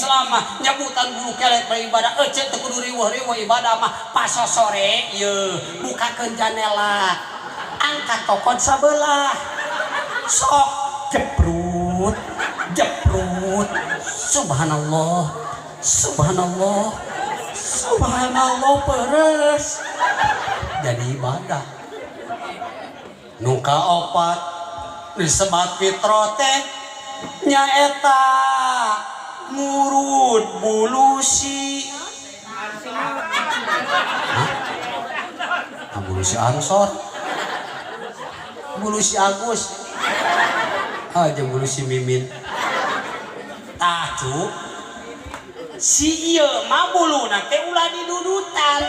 Islam mah nyebutan bulu kelet beribadah ece teu kudu riweuh-riweuh ibadah mah pasosore ieu bukakeun janela angkat tokon sabelah sok jeprut jeprut subhanallah subhanallah subhanallah peres jadi ibadah nu kaopat disebat fitrah teh nyaeta ngurut bulu si hah? Bulu si Ansor bulu si Agus ah jeung bulu si Mimin tah cu si ieu mah buluna teh ulah didudutan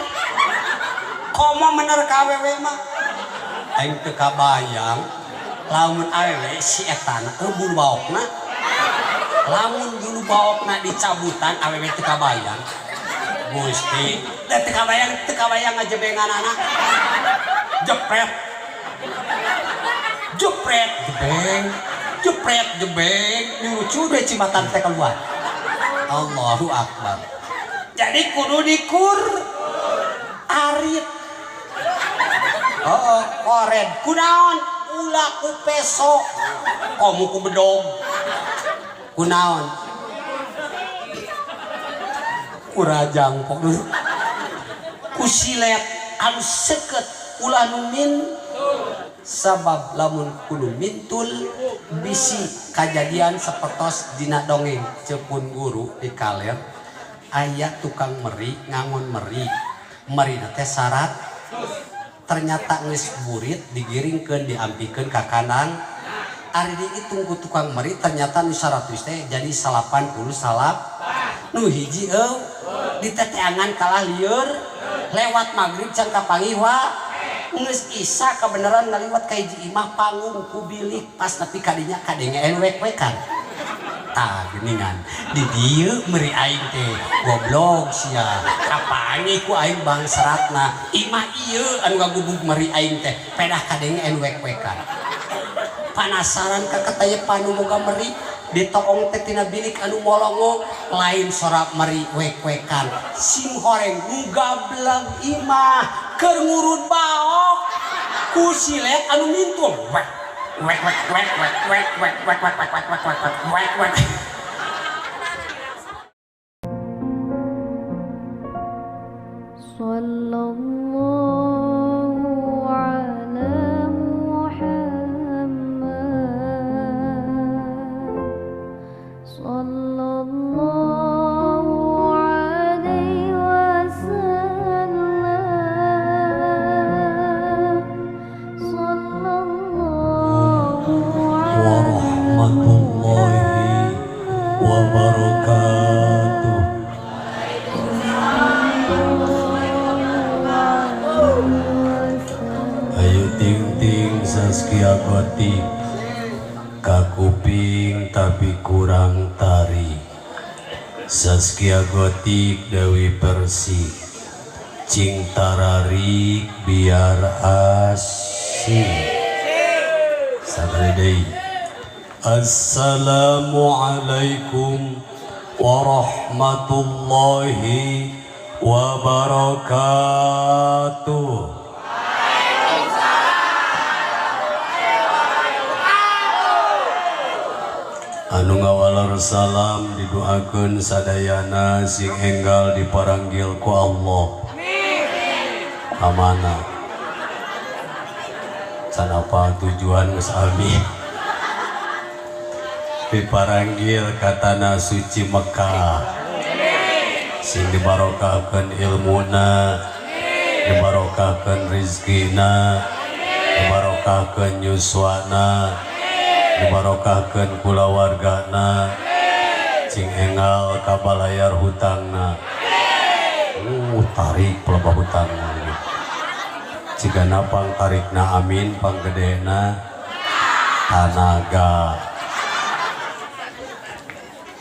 komo mener ka awewe mah aing teu kabayang lamun awewe si etana bulu baokna lamun bulu baokna dicabutan awewe teu kabayang Gusti da teu kabayang ngajebenganana jepret jepret jebeng jepret jebeng nyucu deh cimatan teh keluar Allahu Akbar jadi kudu dikur arit oh kored kunaon ulah ku peso komo ku bedog kunaon ku rajang ku silet anu seket ulah nu min sabab lamun kudu mintul bisi kajadian sapertos dina dongeng cepun guru di kaler aya tukang meri ngangon meri meri teh syarat ternyata geus burit digiringkeun diampikeun ka kandang ari dihitung ku tukang meri ternyata nu 100 teh jadi 89 nu hiji eueuh diteteangan kalah lieur lewat magrib can kapanggih wa geus isa kebenaran ngaliwat ka hiji imah panggung ku bilik pas nepi ka dinya kadenge wek-wekan tah geuningan di dieu meuri aing teh goblok sia kapanggih ku aing bangseratna imah ieu anu ngagubug meuri aing teh pedah kadenge wek-wekan panasaran ka kataya panu boga meri ditoong teh tina bilik anu molongo lain sora meri wek-wekan sing horeng nu gableg imah keur ngurut baok ku silet anu mintul wek wek wek wek wek wek wek wek wek wek wek wek wek wek wek. Sallallahu ala Muhammad sallallahu alaihi wasallam sallallahu warahmatullahi wabarakatuh. Ayu ting ting Saskia Gotik kakuping tapi kurang tari Saskia Gotik Dewi Persik cing tararik biar asik sakali deui. Assalamualaikum warahmatullahi wabarakatuh. Anu ngawalar salam didoakeun sadayana sing enggal diparanggil ku Allah. Amin. Amanah. Can apa tujuan geus amin. Diparanggil ka tanah suci Mekah. Sing dibarokahkeun ilmuna, dibarokahkeun rizkina, dibarokahkeun yuswana, dibarokahkeun kulawargana, cing enggal kabalayar hutangna. Tarik pelebah hutangna. Cigana pang tarikna amin panggedena tanaga.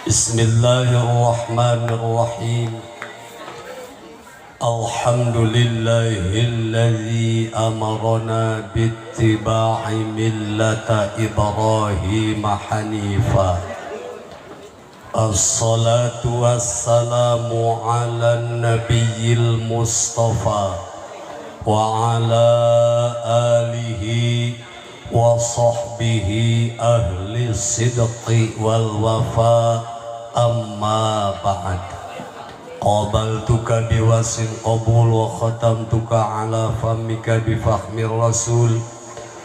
Bismillahirrahmanirrahim. Alhamdulillahilladzi amarana bittiba'i millata Ibrahim hanifa. Assalatu wassalamu ala nabiyil mustafa wa ala alihi wa sahbihi ahli sidqi wal wafa, amma ba'd. Qabaltuka biwasin qabul wa khatamtuka ala famika bifahmir rasul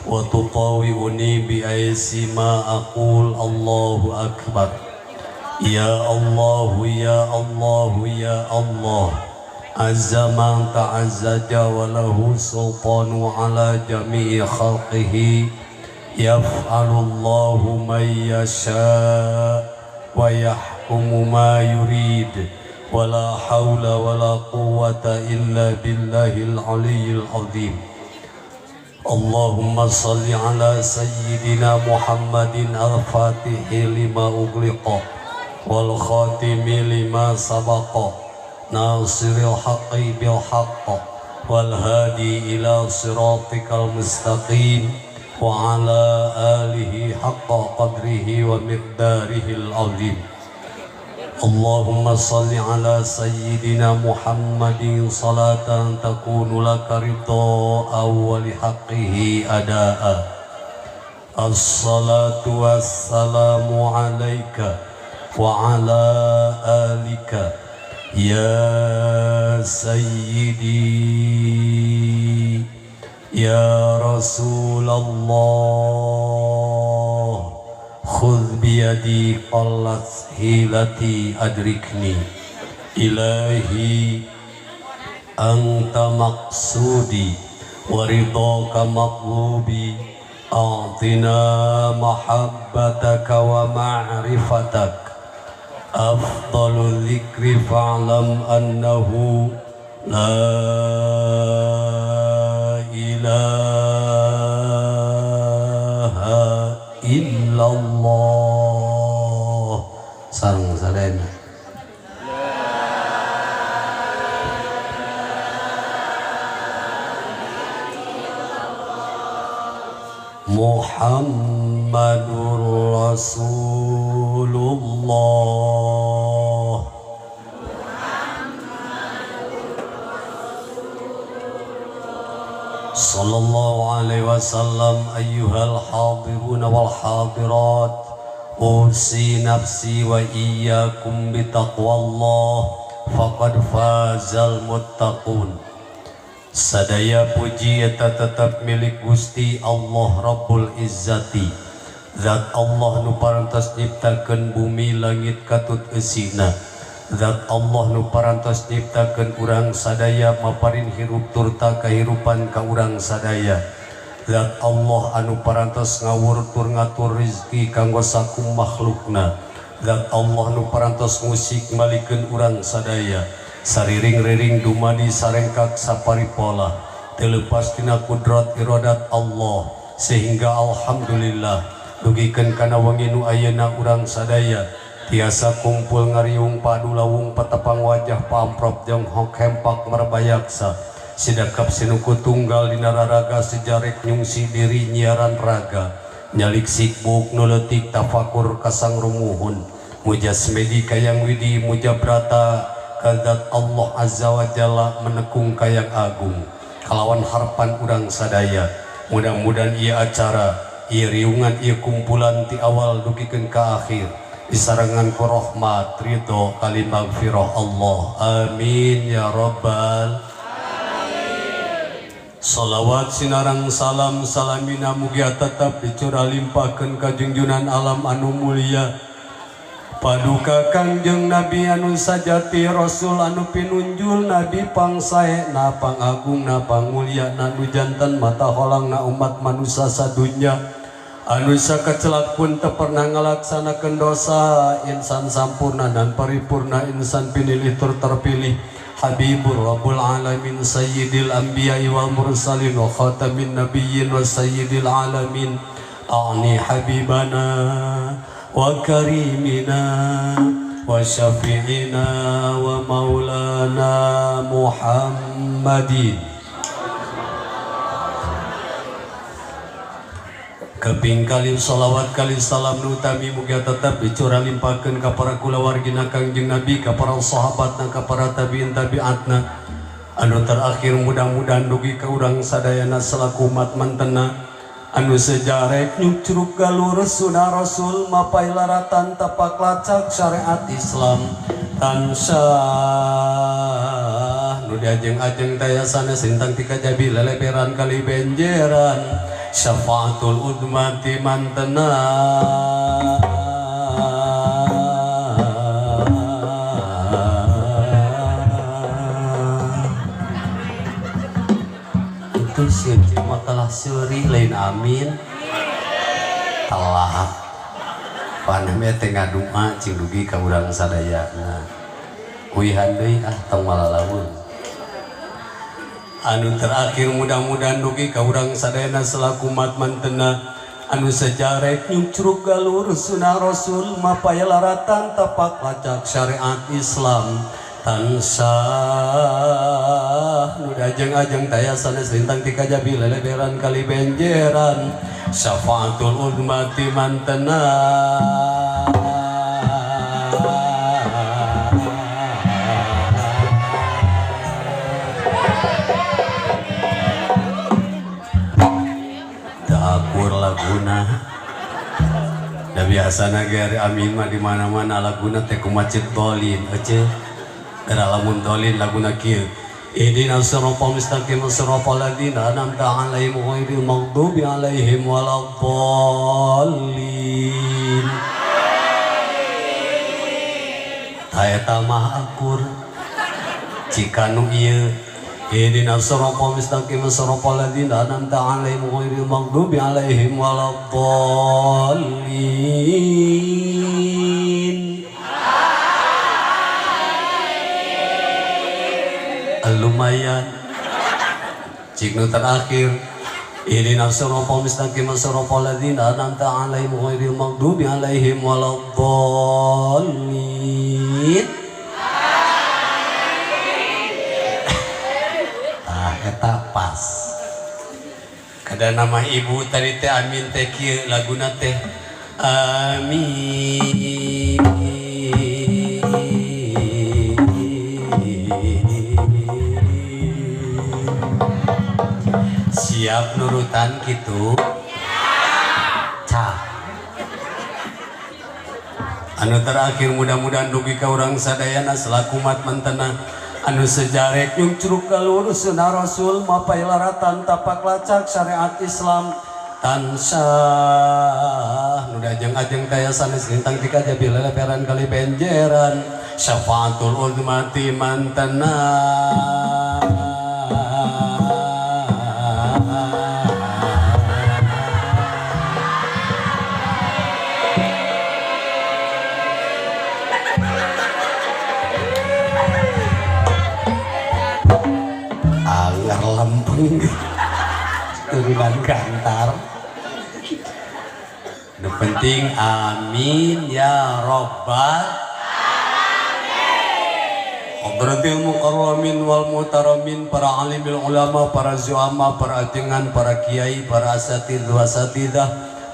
wa tutawi'uni bi aisi ma aqul. Allahu akbar. Ya Allah, ya Allah, ya Allah. Azza man ta'azzaja wa lahu sultanu ala jami'i khalqihi. Yaf'alullahu man yasha wa yahkumu ma yurid. Wa la hawla wa la quwwata illa billahil aliyyil azim. Allahumma salli ala sayyidina Muhammadin al-fatihi lima ughliqa wal khatimi lima sabaqa nasiril haqqi bil haqq wal hadi ila siratikal mustaqim wa ala alihi haqqa qadrihi wa miqdarihil azim. Allahumma salli ala sayyidina Muhammadin salatan takunu laka ridha wa li haqqihi adaa. Assalatu wassalamu alaika wa ala alika ya sayyidi ya Rasulullah. Khudh biyadi qallat hilati adrikni. Ilahi anta maqsudi wa ridhaka matlubi. A'tina mahabbataka wa ma'rifatak. Afdalu dzikri fa'lam annahu la ilaha illallah. Sareng sadayana. Muhammadur Rasulullah. Sallallahu alaihi wasallam. Ayyuhal hadiruna wal hadirat, usi nafsi wa iyyakum bitaqwallah faqad fazal muttaqun. Sadaya puji eta tetap milik Gusti Allah Rabbul Izzati, Zat Allah nu parantos nyiptakeun bumi langit katut eusina. Zat Allah nu parantos nyiptakeun urang sadaya maparin hirup turta kahirupan ka urang sadaya. Zat Allah anu parantos ngawur tur ngatur rizki kanggo sakum makhlukna. Zat Allah nu parantos ngusik malikeun urang sadaya. Sariring-riring dumadi sarengkak saparipola teu leupas tina kudrat iradat Allah, sehingga alhamdulillah dugikeun kana wengi nu ayeuna urang sadaya tiasa kumpul ngariung padu lawung patepang wajah paamprop jonghok hempak merbayaksa sidakap sinuku tunggal dina raraga sejarek nyungsi diri nyiaran raga nyalik sikbuk nu leutik tafakur kasang rumuhun mujasmedi kayang widi mujabrata kadat Allah Azza wa Jalla menekung kayang agung kalawan harapan urang sadaya. Mudah-mudahan ieu acara, ieu riungan, ieu kumpulan ti awal dugikeun ka akhir disarengan ku rahmat ridho kali magfirah Allah. Amin ya rabbal alamin. Salawat sinarang salam salamina mugia tetap dicurah limpahkeun ka junjunan alam anu mulia Paduka Kangjeng Nabi anu sajati Rasul anu pinunjul Nabi pangsae na pangagung na pangmulia na nu janten mata holang na umat manusia sadunya anu sakecelak pun teu pernah ngalaksanakeun dosa insan sampurna dan paripurna insan pinilih tur terpilih Habibur Rabbul Alamin Sayyidil Anbiya'i wal Mursalin wa Khatamin Nabiyyin wa Sayyidil Alamin a'ni habibana wa karimina wa syafi'ina wa maulana Muhammadin. Keping kali sholawat kali salam nu utami mugia tetep dicurah limpahkeun ka para kulawargina Kangjeng Nabi, ka para sahabatna, ka para tabiin tabiatna. Anu terakhir mudah-mudahan dugi ka urang sadayana selaku umat mantena anu sejarek nyucruk galur sunah Rasul mapay laratan tapak lacak syariat Islam tansah nu diajeng-ajeng daya sanes lintang tika jabi leleberan kali benjeran syafaatul udmati mantena. Itu sih makalah suri lain amin telah paneh teh ngadua cing dugi ka urang sadayana uihan deui ah tong malalamun. Anu terakhir mudah-mudahan dugi ka urang sadayana selaku umat mantena anu sejarek nyucruk galur sunah Rasul mapay laratan tapak lacak syariat Islam tansah nu diajeng-ajeng daya sanes lintang tika jabi leleberan kali benjeran syafaatul udmati mantena. Akur laguna da biasana ge ari amin mah di mana-mana laguna teh kumaha ceuk dolin ece gara lamun dolin laguna kieu ihdinas siratal mustaqim siratal ladzina an'amta 'alaihim ghairil maghdubi 'alaihim waladdallin. Ta eta mah akur cika nu ieu ihdinas siratal mustaqim siratal ladzina an'amta 'alaihim ghairil maghdubi 'alaihim waladdallin. Lumayan cik nu terakhir ihdinas siratal mustaqim siratal ladzina an'amta 'alaihim ghairil maghdubi 'alaihim waladdallin. Ah eta pas kada nama ibu tadi teh amin teh kieu laguna teh amin. Siap nurutan gitu cah. Anu terakhir mudah-mudahan dugi ka urang sadayana selaku umat mantena anu sejarek nyucruk galur sunah Rasul mapay laratan tapak lacak syariat Islam tansah nu diajeng-ajeng daya sanes lintang tika jabi leleberan kali benjeran syafaatul udmati mantena. Lempeng turunan gantar. Nu penting amin ya robbal alamin. Hadratil mukarramin wal muhtaramin, para alimil ulama, para zuama, para ajengan, para kiai, para asatidz wa asatidzah,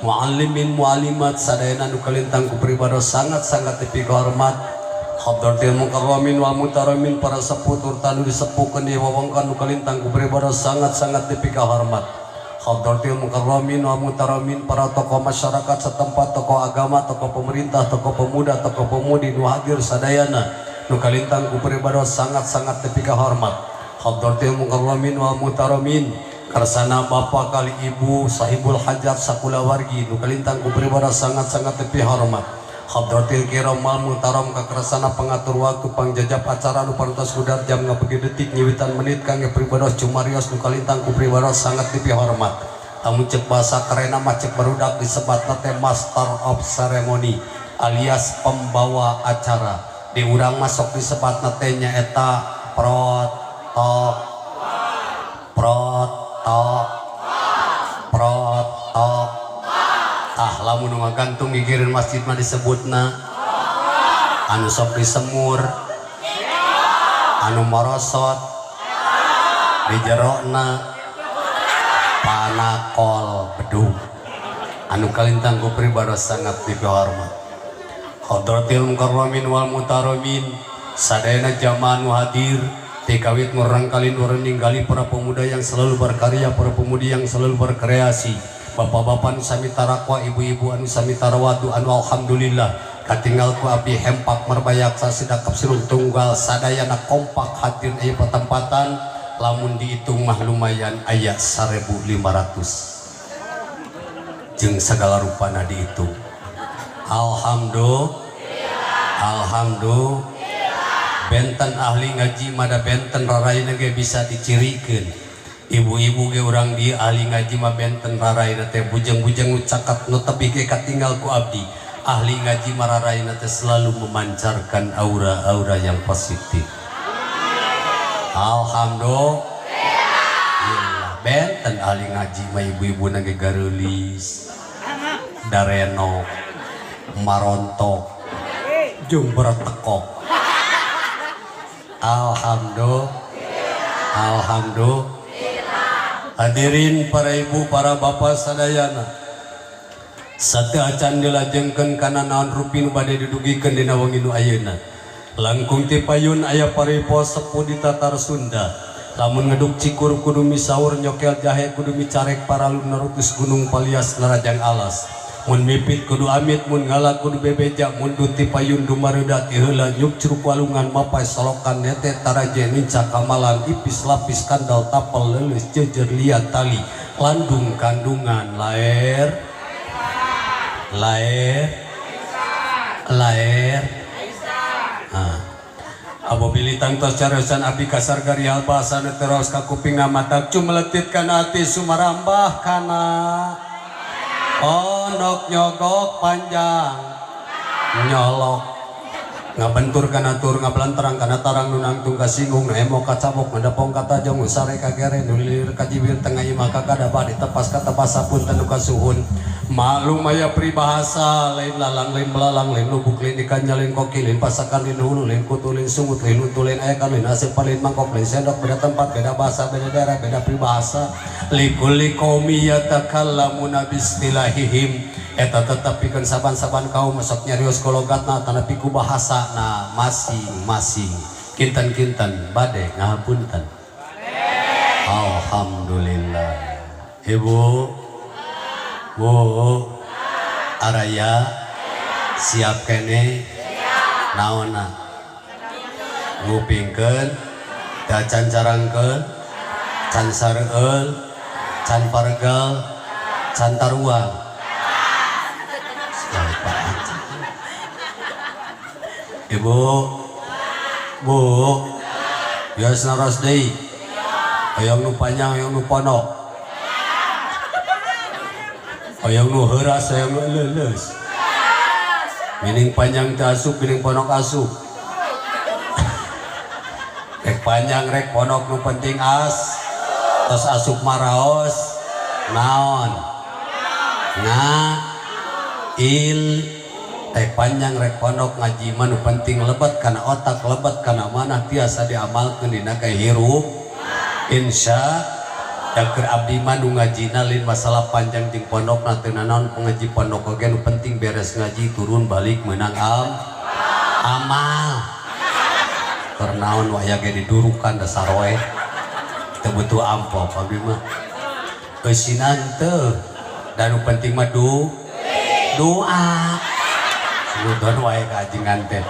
muallimin muallimat, sadayana nu kalintang ku pribados sangat-sangat dipikahormat. Hadratil mukarramin wal muhtaramin, para sepuh turta nu disepuhkeun di wewengkon nu kalintang ku pribados sangat-sangat dipikahormat. Hadratil mukarramin wal muhtaramin, para tokoh masyarakat setempat, tokoh agama, tokoh pemerintah, tokoh pemuda, tokoh pemudi nu hadir sadayana nu kalintang ku pribados sangat-sangat dipikahormat. Hadratil mukarramin wal muhtaramin, karsana bapak kali ibu sahibul hajat sakulawargi nu kalintang ku pribados sangat-sangat dipihormat. Hadratil kiram wal muhtaram, kakersana pengatur waktu pangjajap acara nu parantos gudar jam ngabegi detik nyiwitan menit kangge pribados cumarios nu kalintang ku pribados sangat dipihormat. Tamu cek bahasa kerena mah cek barudak disebatna teh master of ceremony alias pembawa acara. Di urang masuk disebatna teh nyaeta protok protok protok. Ah lamun nu ngagantung gigireun masjid mah disebutna anu sok disemur, anu morosot di jerona panakol bedug. Anu kalintang ku pribados sangat dipihormat. Hadratil mukarramin wal mutaromin, sadayana jamaah nu hadir, tikawit ngurang kali nurun ninggali para pemuda yang selalu berkarya, para pemudi yang selalu berkreasi, bapak-bapak anu sami tarakwa, ibu-ibu anu sami tarawadu, anu alhamdulillah katinggal ku abdi hempak merbayaksa sidakap sirung tunggal sadayana kompak hadir aya patempatan, lamun dihitung mah lumayan aya 1.500 jeung segala rupana dihitung. Alhamdulillah, alhamdulillah. Benten ahli ngaji mada benten raraina ge bisa dicirikeun. Ibu-ibu ge urang dieu ahli ngaji mah benten raraina teh bujeng-bujeng nu caket nu tebih ge katinggal ku abdi. Ahli ngaji mah raraina teh selalu memancarkan aura-aura yang positif. Alhamdulillah. Benten ahli ngaji mah ibu-ibu na ge gareulis, darenok, marontok, jeung bertekok. Alhamdulillah. Alhamdulillah. Hadirin para ibu, para bapak sadayana. Sateu acan dilajengkeun kana naon rupi nu bade didugikeun dina wengi nu ayeuna. Langkung ti payun aya paripo sepuh di Tatar Sunda. Lamun ngeduk cikur kudu misaur, nyokel jahe kudu micarek, paralu narutus gunung palias narajang alas. Mun mipit kudu amit, mun ngala kudu bebeja, mundut ti payun dumareuda ti heula nyuk curug walungan mapai solokan nete taraje nincak kamalan ipis lapis kandal tapel leuleus jejer liat tali landung kandungan laer laer laer. Ah. Apabila tangtos cariosan abdi kasar garial bahasa nu teraos ka kupingna mata cumeletit kana ati sumarambah kana onok nyogok panjang nyolok ngabentur kana tur ngabelantarang kana tarang nu nangtung kasinggung nu emo kacabok ngadepong katajong nu sare kagere nu lilir kajibir tengah imah kakadabah ditepas katebas sapunten nu kasuhun. Maklum aya peribahasa lain lalang lain belalang lain lubuk lain ikan lain koki lain pasakan lain hulu lain kutu lain sungut lain untu lain ayakan lain asep lain mangkok lain sendok, beda tempat beda bahasa beda daerah beda peribahasa. Likulli qaumi yatakallamuna bistilahihim eta tetep pikeun saban-saban kaum sok nyarios kologatna tanapi ku bahasana masing-masing. Kinten-kinten bade ngahapunten. Alhamdulillah. Ibu, Bu, araya siap kene naonna ngupingkeun da can carangkeun can sareueul can paregal can taruang. Ibu, Bu, biasa naros deui. Hoyong nu panjang, hoyong nu pondok. Hoyong nu heuras, hoyong nu leuleus. Mining panjang teu asup, mining pondok asup. Rek panjang, rek pondok nu penting as. Tos asup maraos, naon? Nga il rek panjang rek pondok ngaji mah nu penting lebet kana otak, lebet kana manah tiasa diamalkeun dina kahirup. Insya da keur abdi mah nu ngajina lain masalah panjang jeung pondokna teu nanaon pengaji pondok oge nu penting beres ngaji turun balik meunang amal. Keur naon waya ge didurukan da saroe teu butuh amplop abdi mah. Eusinan teu da nu penting mah doa. Sudon wae kajengan teh.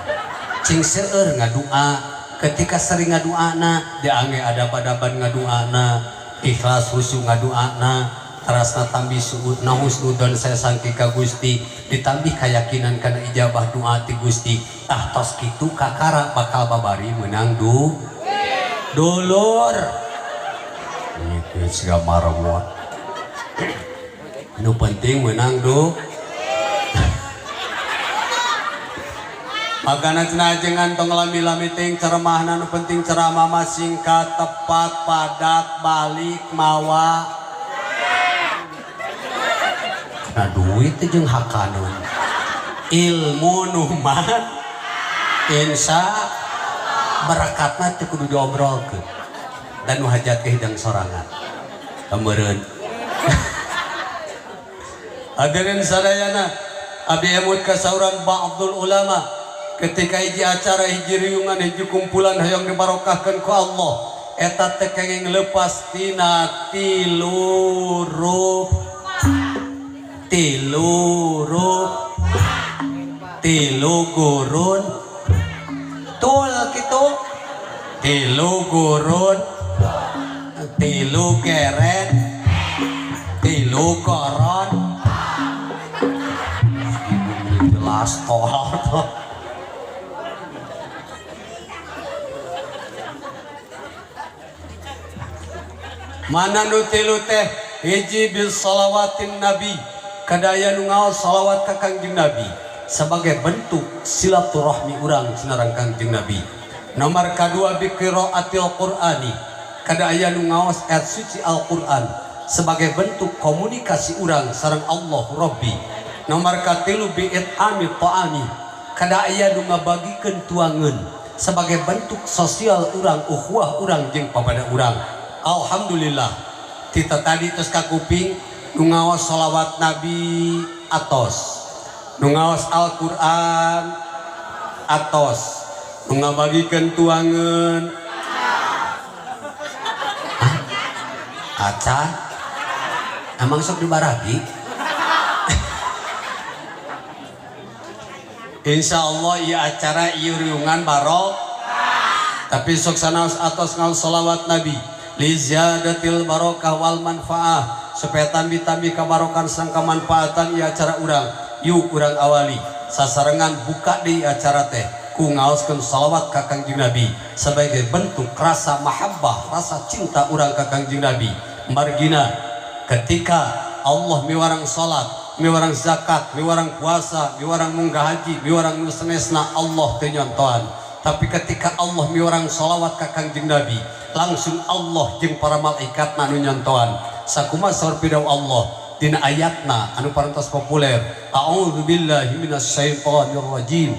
Cing seueur ngadua, ketika sering ngaduana diange adab-adaban ngaduana, ikhlas khusyuk ngaduana, terasna tambih suud na husnudon saya sangki ka Gusti, ditambih keyakinan kana ijabah doa ti Gusti. Tah tos kitu kakara bakal babari meunang dulur. Itu siga maremot. Nu penting meunang du. Makana cenah ajengan tong lami-lami ting ceramahna nu penting ceramah mah singkat, tepat, padat, balik, mawa. Kana duit teh jeung hakaneun. Ilmu nu mah insya berakatna teu kudu diobrolkeun. Dan nu hajat ke hidang sorangan. Meureun. Hadirin sadayana, abdi emut kasauran ba'dul ulama ketika hiji acara, hiji riungan, hiji kumpulan hayang dibarokahkeun ku Allah, eta teh kenging lepas tina tilu rup, tilu rup, tilu gurun tul kitu, tilu gurun, tilu geret, tilu koron. Ibu jelas tol. Mana nu tilu teh? Hiji, bil salawatin nabi, kadaya nu ngaos salawat ka Kangjeng Nabi sebagai bentuk silaturahmi urang sinareng Kangjeng Nabi. Nomor kadua, bi qiraatil qur'ani, kadaya nu ngaos ayat suci Al-Qur'an sebagai bentuk komunikasi urang sareng Allah Rabbi. Nomor katilu, bi it'ami ta'ami, kadaya nu ngabagikeun tuangeun sebagai bentuk sosial urang, ukhuwah urang jeung papada urang. Alhamdulillah, kita tadi terus kakuping nu ngaos sholawat Nabi atos, nu ngaos Al-Qur'an atos, nu ngabagikeun tuangeun. Hah? Acan? Emang sok dibaragi? Insya Allah iya acara, iya riungan barok, tapi sok sanaos atos ngaos sholawat Nabi li ziyadatil barokah wal manfaah, supaya tambi-tambi kabarokan sang kemanfaatan ieu acara urang. Yuk, urang awali sasarengan buka di acara teh ku ngaoskeun salawat ka Kangjeng Nabi sebagai bentuk rasa mahabbah, rasa cinta urang ka Kangjeng Nabi. Margina ketika Allah miwarang salat, miwarang zakat, miwarang puasa, miwarang munggah haji, miwarang nu sanesna, Allah teu nyontohan. Tapi ketika Allah miwarang salawat ka Kangjeng Nabi, langsung Allah jeung para malaikat nu nyontohan. Sakumaha saur pidawuh Allah dina ayatna anu parantos populer, a'udzu billahi minasyaitonir rajim,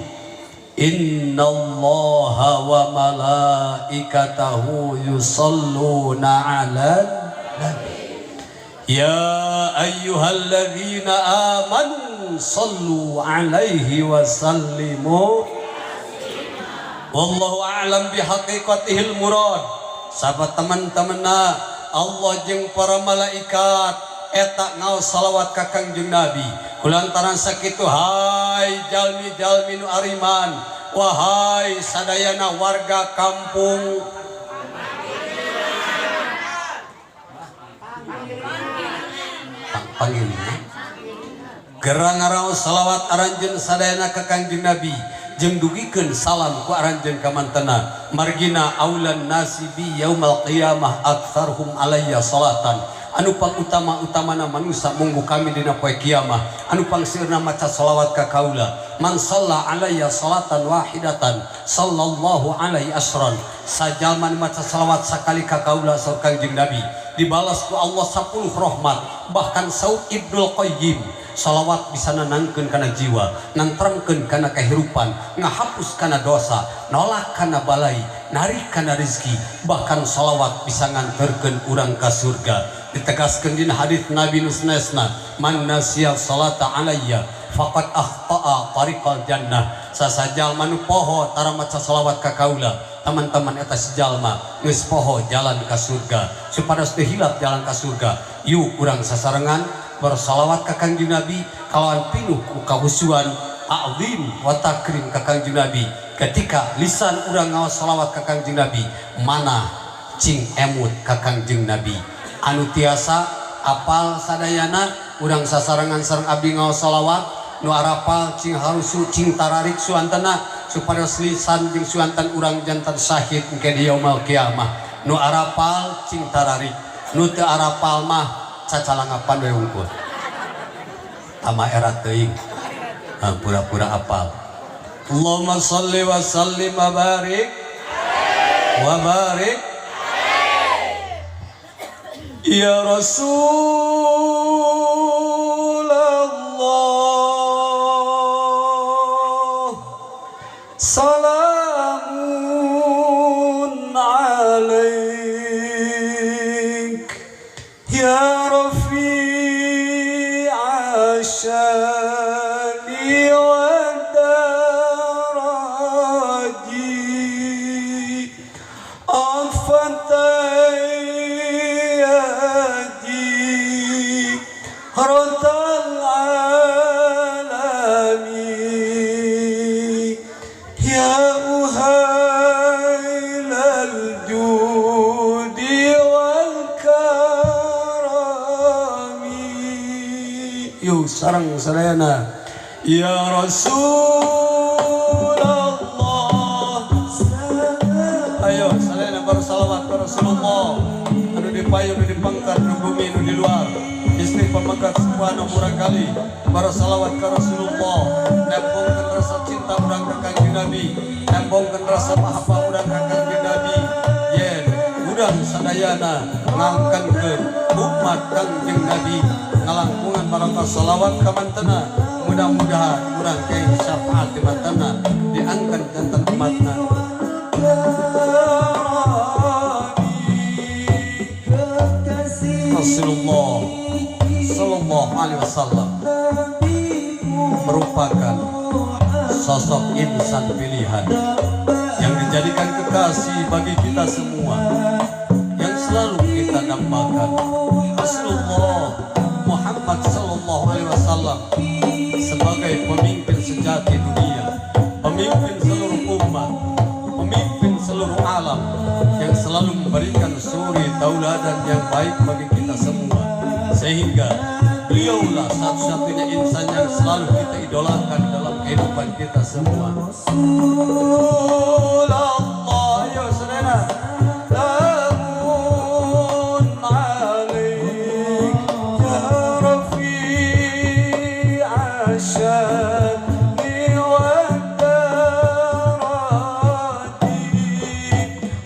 innallaha wa malaikatahu yusalluna 'alan nabi ya ayyuhalladzina amanu sallu 'alaihi wa sallimu. Wallahu a'lam bihaqiqatihil murad. Sahabat teman-temanna, Allah jeung para malaikat eta ngaos salawat ka Kangjeng Nabi. Kulantaran sakitu, hai jalmi-jalmi nu ariman, wahai sadayana warga kampung Panggilingan, gerang ngaraos salawat aranjeun sadayana ka Kangjeng Nabi jeung dugikeun salam ku aranjeun ka mantena. Margina aulan nasi bi yaumal qiyamah aktsarhum alayya salatan, anu pang utama-utamana manusia munggu kami dina poe kiamah anu pangseueurna maca salawat ka kaula. Man shalla alayya salatan wahidatan sallallahu alaihi asran, sajalma nu maca salawat sakali ka kaula, saur Kangjeng Nabi, dibalas ku Allah 10 rahmat. Bahkan saur Ibnul Qayyim, salawat bisa nenangkeun kana jiwa, nantremkeun kana kehidupan, ngahapus kana dosa, nolak kana balai, narik kana rezeki, bahkan salawat bisa nganterkeun urang ka surga. Ditegaskeun dina hadis Nabi nu sanesna, man nasiya salata alayya faqad akhta'a tariqal jannah, sasajalma nu poho tara maca salawat ka kaula, teman-teman, eta si jalma geus poho jalan ka surga. Supados teu hilap jalan ka surga, yuk urang sasarengan bersalawat ka Kangjeng Nabi kalawan pinuh ku kahusuan, a'zim wa takrim ka Kangjeng Nabi. Ketika lisan urang ngaos salawat ka Kangjeng Nabi, mana cing emut ka Kangjeng Nabi. Anu tiasa apal sadayana, urang sasarengan sareng abdi ngaos salawat. Nu arapal cing harusu, cing tararik suantena, supados lisan jeung suanten urang janten syahid engke di yaumul kiamah. Nu arapal cing tararik, nu teu arapal mah cacalangapan we wungkul, tama era teuing. Ah, pura-pura apal. Allahumma salli wa sallim wa barik wa barik ya Rasulullah, salamun alaik ya rafi'a. Ya uhailal judi wal karami. Yuk sareng sadayana. Ya Rasulullah. Ayo sadayana bersalawat ka Rasulullah. Anu di payung, anu di pangkat, anu bumi, anu di luar. Istri pemangkat semua anu murangkali bersalawat ka Rasulullah. Nembongkeun rasa cinta urang ka Kangjeng Nabi, nembongkeun rasa mahabbah urang ka Kangjeng Nabi. Yen urang sadayana ngangkankeun umat Kangjeng Nabi ngalangkungan barokah salawat ka mantena. Mudah-mudahan urang keng syafaat di mantena diangkat jantan umatna. Rasulullah Sallallahu Alaihi Wasallam merupakan sosok insan pilihan yang dijadikan kekasih bagi kita semua, yang selalu kita dambakan. Rasulullah Muhammad Sallallahu Alaihi Wasallam sebagai pemimpin sejati dunia, pemimpin seluruh umat, pemimpin seluruh alam, yang selalu memberikan suri tauladan yang baik bagi kita semua, sehingga beliaulah satu-satunya insan yang selalu kita idolakan dalam kehidupan kita semua. Rasulullah, ayo saudara. Salamun alaik ya rafi'a syani wa darati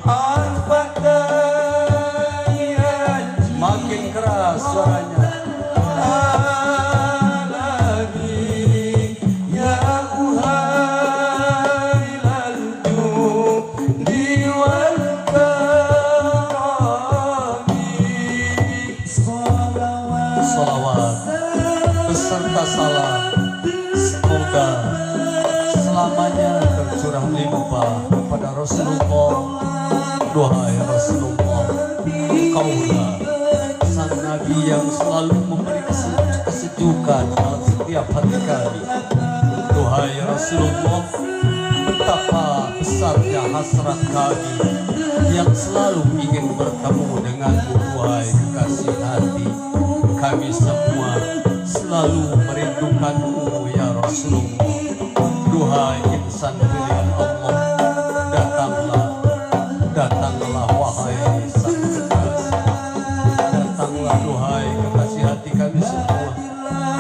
atfatayat. Makin keras suaranya. Alami ya uhailal judi wal karami. Salawat beserta salam semoga selamanya tercurah limpah kepada Rasulullah. Duhai Rasulullah, kaulah sang Nabi yang selalu memberi kesejukan dalam setiap hati kami. Duhai Rasulullah, betapa besarnya hasrat kami yang selalu ingin bertemu denganmu. Duhai kekasih hati kami semua selalu merindukanmu ya Rasulullah. Duhai insan pilihan Allah, datanglah, datanglah wahai sang kekasih. Datanglah duhai kekasih hati kami semua.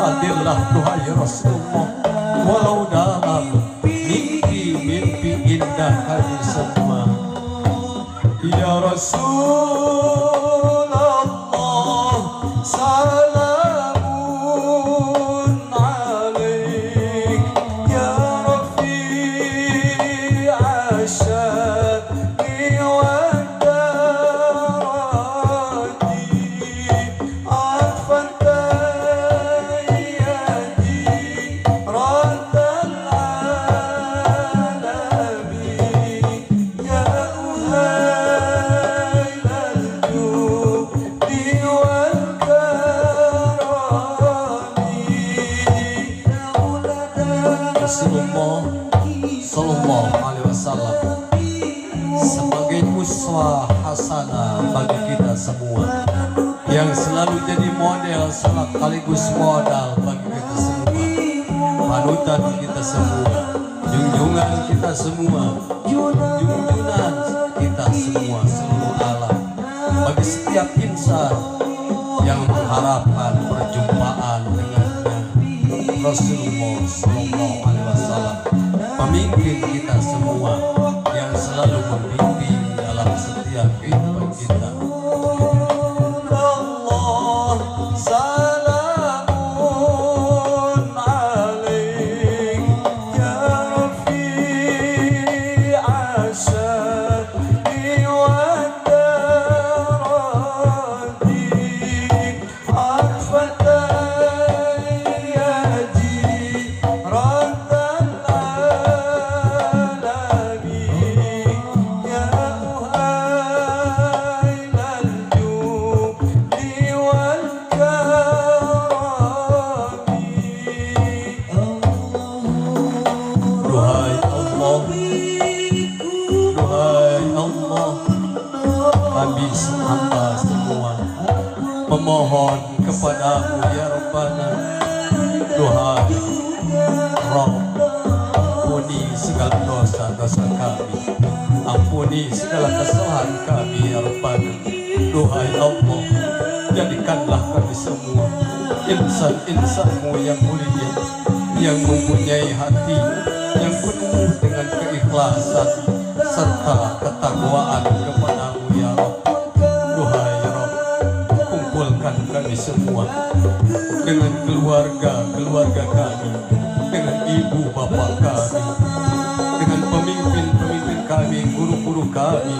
Hadirlah duhai Rasulullah, walau dalam mimpi-mimpi indah kami semua. Ya Rasulullah, salamun alaik ya rafi'a syani wa darati atfatayati ratal alami ya uhailal judi wal karami. Rasulullah Sallallahu Alaihi Wasallam sebagai uswah hasanah bagi kita semua, yang selalu jadi model sekaligus modal bagi kita semua, panutan kita semua, junjungan kita semua, junjungan kita semua seluruh alam, bagi setiap insan yang mengharapkan perjumpaan dengannya. Rasulullah Sallallahu Alaihi Wasallam pemimpin kita semua yang selalu membimbing dalam setiap kehidupan kita. Allah salamun alaik ya rafi'a syani wa darati atfatayati ratal alami ya uhailal Kami hamba semua memohon kepadamu ya Rabbana. Tuhan Rabb, ampuni segala dosa-dosa kami, ampuni segala kesalahan kami ya Rabbana. Duhai Allah, jadikanlah kami semua insan-insanmu yang mulia, yang mempunyai hati yang penuh dengan keikhlasan serta ketakwaan kepadamu ya Rabb. Duhai Rabb, kumpulkan kami semua dengan keluarga-keluarga kami, dengan ibu bapak kami, dengan pemimpin-pemimpin kami, guru-guru kami,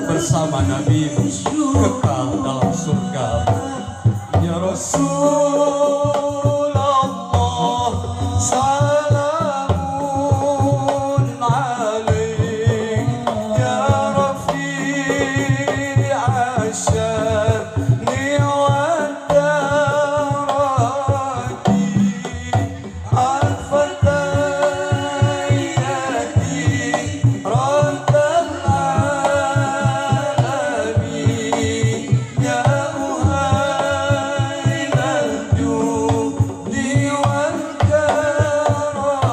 bersama Nabi kekal dalam surga. Ya Rasulullah, salamun alaik, ya Rafi'a sya'ni wa darati, al-fatayati rabbal alamin, ya uhailal judi wal karami.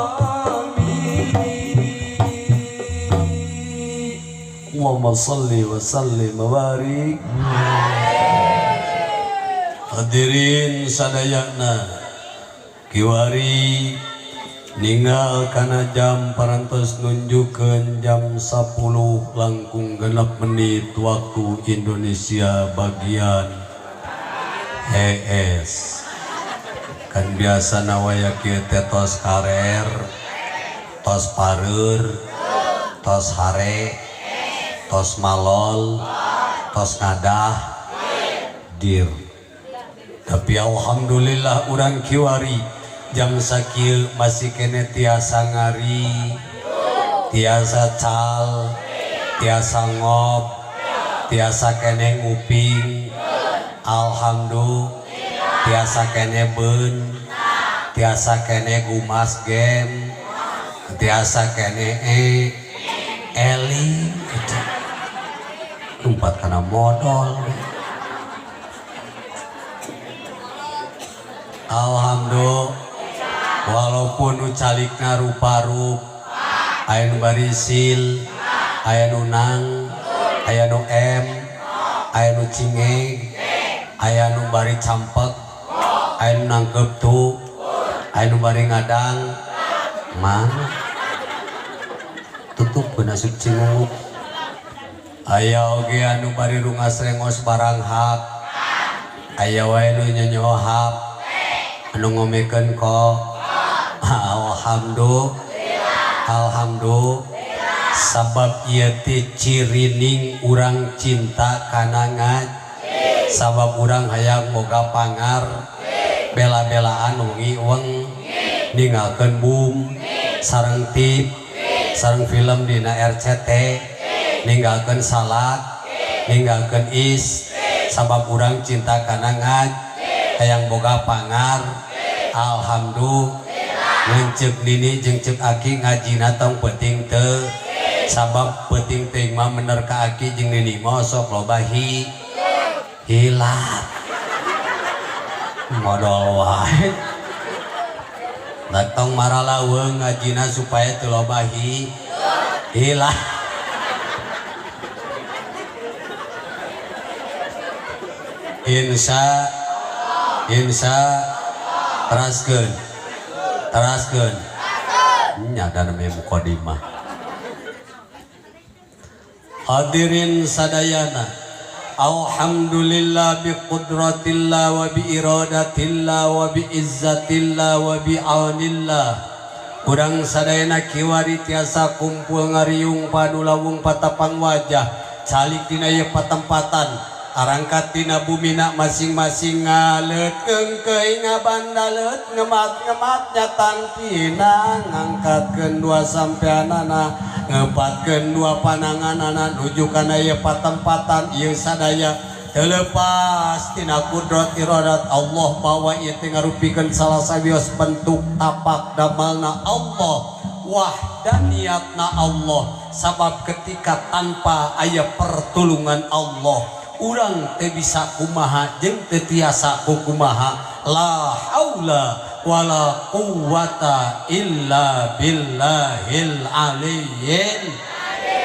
Allahumma salli wa sallim wa barik. Hadirin sadayana, kiwari ninggal kana jam parantos nunjukkeun jam 10 langkung genep menit waktu Indonesia bagian ES. Kan biasa nawaya kieu teh tos karer, tos pareur, tos hare, tos malol, tos ngadah, dir. Tapi alhamdulillah urang kiwari jam sakieu masih kene tiasa ngari, tiasa cal, tiasa ngop, tiasa kene nguping. Alhamdulillah tiasa kene beun, tiasa kene gumas game, tiasa kene eling, lumpat kana modal. Alhamdulillah walaupun nu calikna rupa-rup, aya nu barisil, aya nu nang, aya nu m, aya nu cingeg, aya nu bari campek, aya nu nangkep tu, aya nu bari ngadang, mana tutup asup cingunguk. Aya oge anu bari rungas rengos barang hak, aya wae nu nyonyohap, anu ngomekeun kok. Alhamdulillah, alhamdulillah. Sabab ieu teh cirining urang cinta kana ngaji, sabab urang hayang boga pangar, bela-belaan wengi weng ninggalkeun boom sareng tip sareng film dina RCT, ninggalkeun salat, ninggalkeun is, sabab urang cinta kana ngaji, hayang boga pangar. Alhamdulillah. Ngencek nini jeung cek aki ngajina tong penting teu, sabab penting teuing mah mener ka aki jeung nini mah sok loba hilap modal wae. Datang maralaweung ngajina supaya teu loba hilap. Insya insya teraskeun, teraskeun nya da namanya mukadimah. Hadirin sadayana, alhamdulillah bi qudratillah wa bi iradatillah wa bi izzatillah wa bi aunillah. Urang sadayana kiwari tiasa kumpul ngariung padulawung patapang wajah calik dina ieu patempatan, arangkat tina bumina masing-masing ngaleut keungkeuy ngabandaleut ngemat-ngemat nyatan tina ngangkatkeun dua sampeanana, ngepatkeun dua pananganana nuju kana ieu patempatan ieu sadaya terlepas tina kudrat iradat Allah bahwa ieu teh ngarupikeun salah sawios bentuk tapak damalna Allah. wahdaniyatna Allah. Sabab ketika tanpa aya pertolongan Allah, urang teu bisa kumaha jeung teu tiasa kumaha. La haula wala quwata illa billahil aliyyil.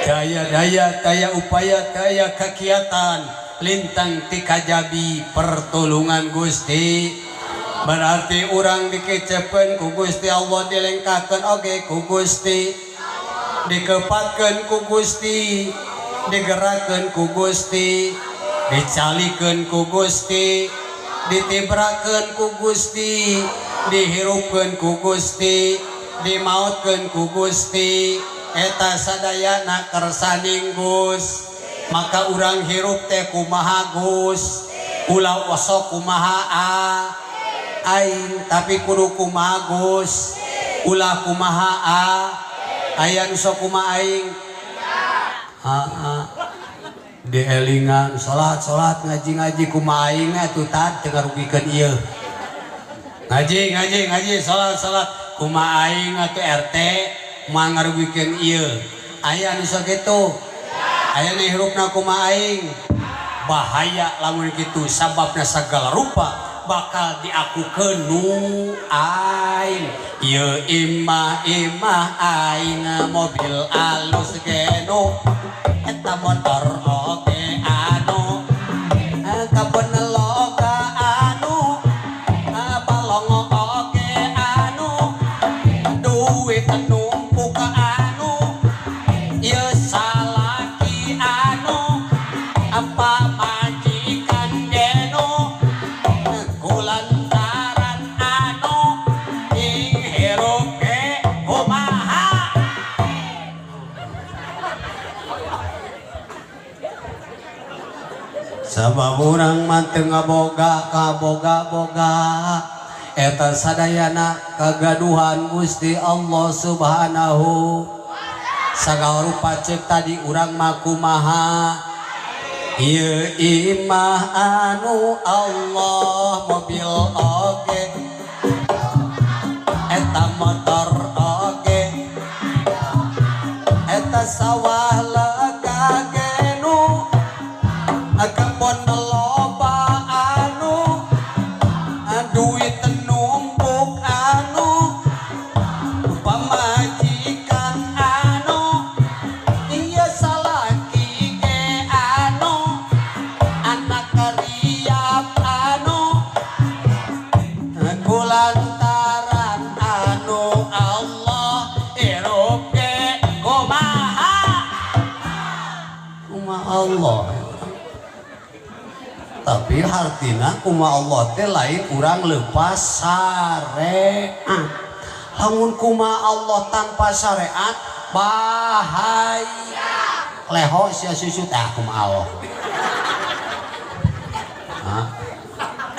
Daya-daya, daya upaya, daya kegiatan lintang ti kajabi pertolongan Gusti. Berarti urang dikecepeun ku Gusti Allah, dilengkakeun oge ku Gusti, dikepatkeun ku Gusti, digerakkeun ku Gusti, dicalikeun ku Gusti, ditibrakeun ku Gusti, dihirupkeun ku Gusti, dimautkeun ku Gusti. Eta sadayana kersaning Gus. Maka urang hirup teh kumaha Gus, ulah osok kumaha a aing, tapi kudu kumaha Gus, ulah kumaha a aya nu sok kumaha aing. Ha, dielingan salat salat, ngaji ngaji, kumaha aing atuh tad teu ngarugikeun ieu. Ngaji ngaji ngaji, salat salat, kumaha aing atuh RT moal ngarugikeun ieu. Aya nu sok kitu, aya nu hirupna kumaha aing. Bahaya lamun kitu, sababna sagala rupa bakal diakukeun nu aing. Ieu imah imah aing, mobil alus geno, eta motor oge anu, kebon loga anu, balong oge anu, duit numpuk anu, ieu salaki anu, apa majikan geno, kulantaran anu ing hirup ge kumaha. Sabab urang mah teu ngaboga kaboga-boga, eta sadayana kagaduhan Gusti Allah Subhanahu. Sagala rupa ceuk tadi urang mah kumaha. Ieu imah anu Allah, mobil oge, eta motor oge, eta sawah lega genu, kebon loba anu, duit numpuk anu, pamajikan anu, ieu salaki ge anu, anak riap anu, kulantaran anu Allah hirup ge kumaha. Kumaha Allah, tapi hartina kumaha Allah teh lain urang lepas syariat. Lamun kumaha Allah tanpa syariat bahaya. Leho sia susu teh kumaha Allah. Hah?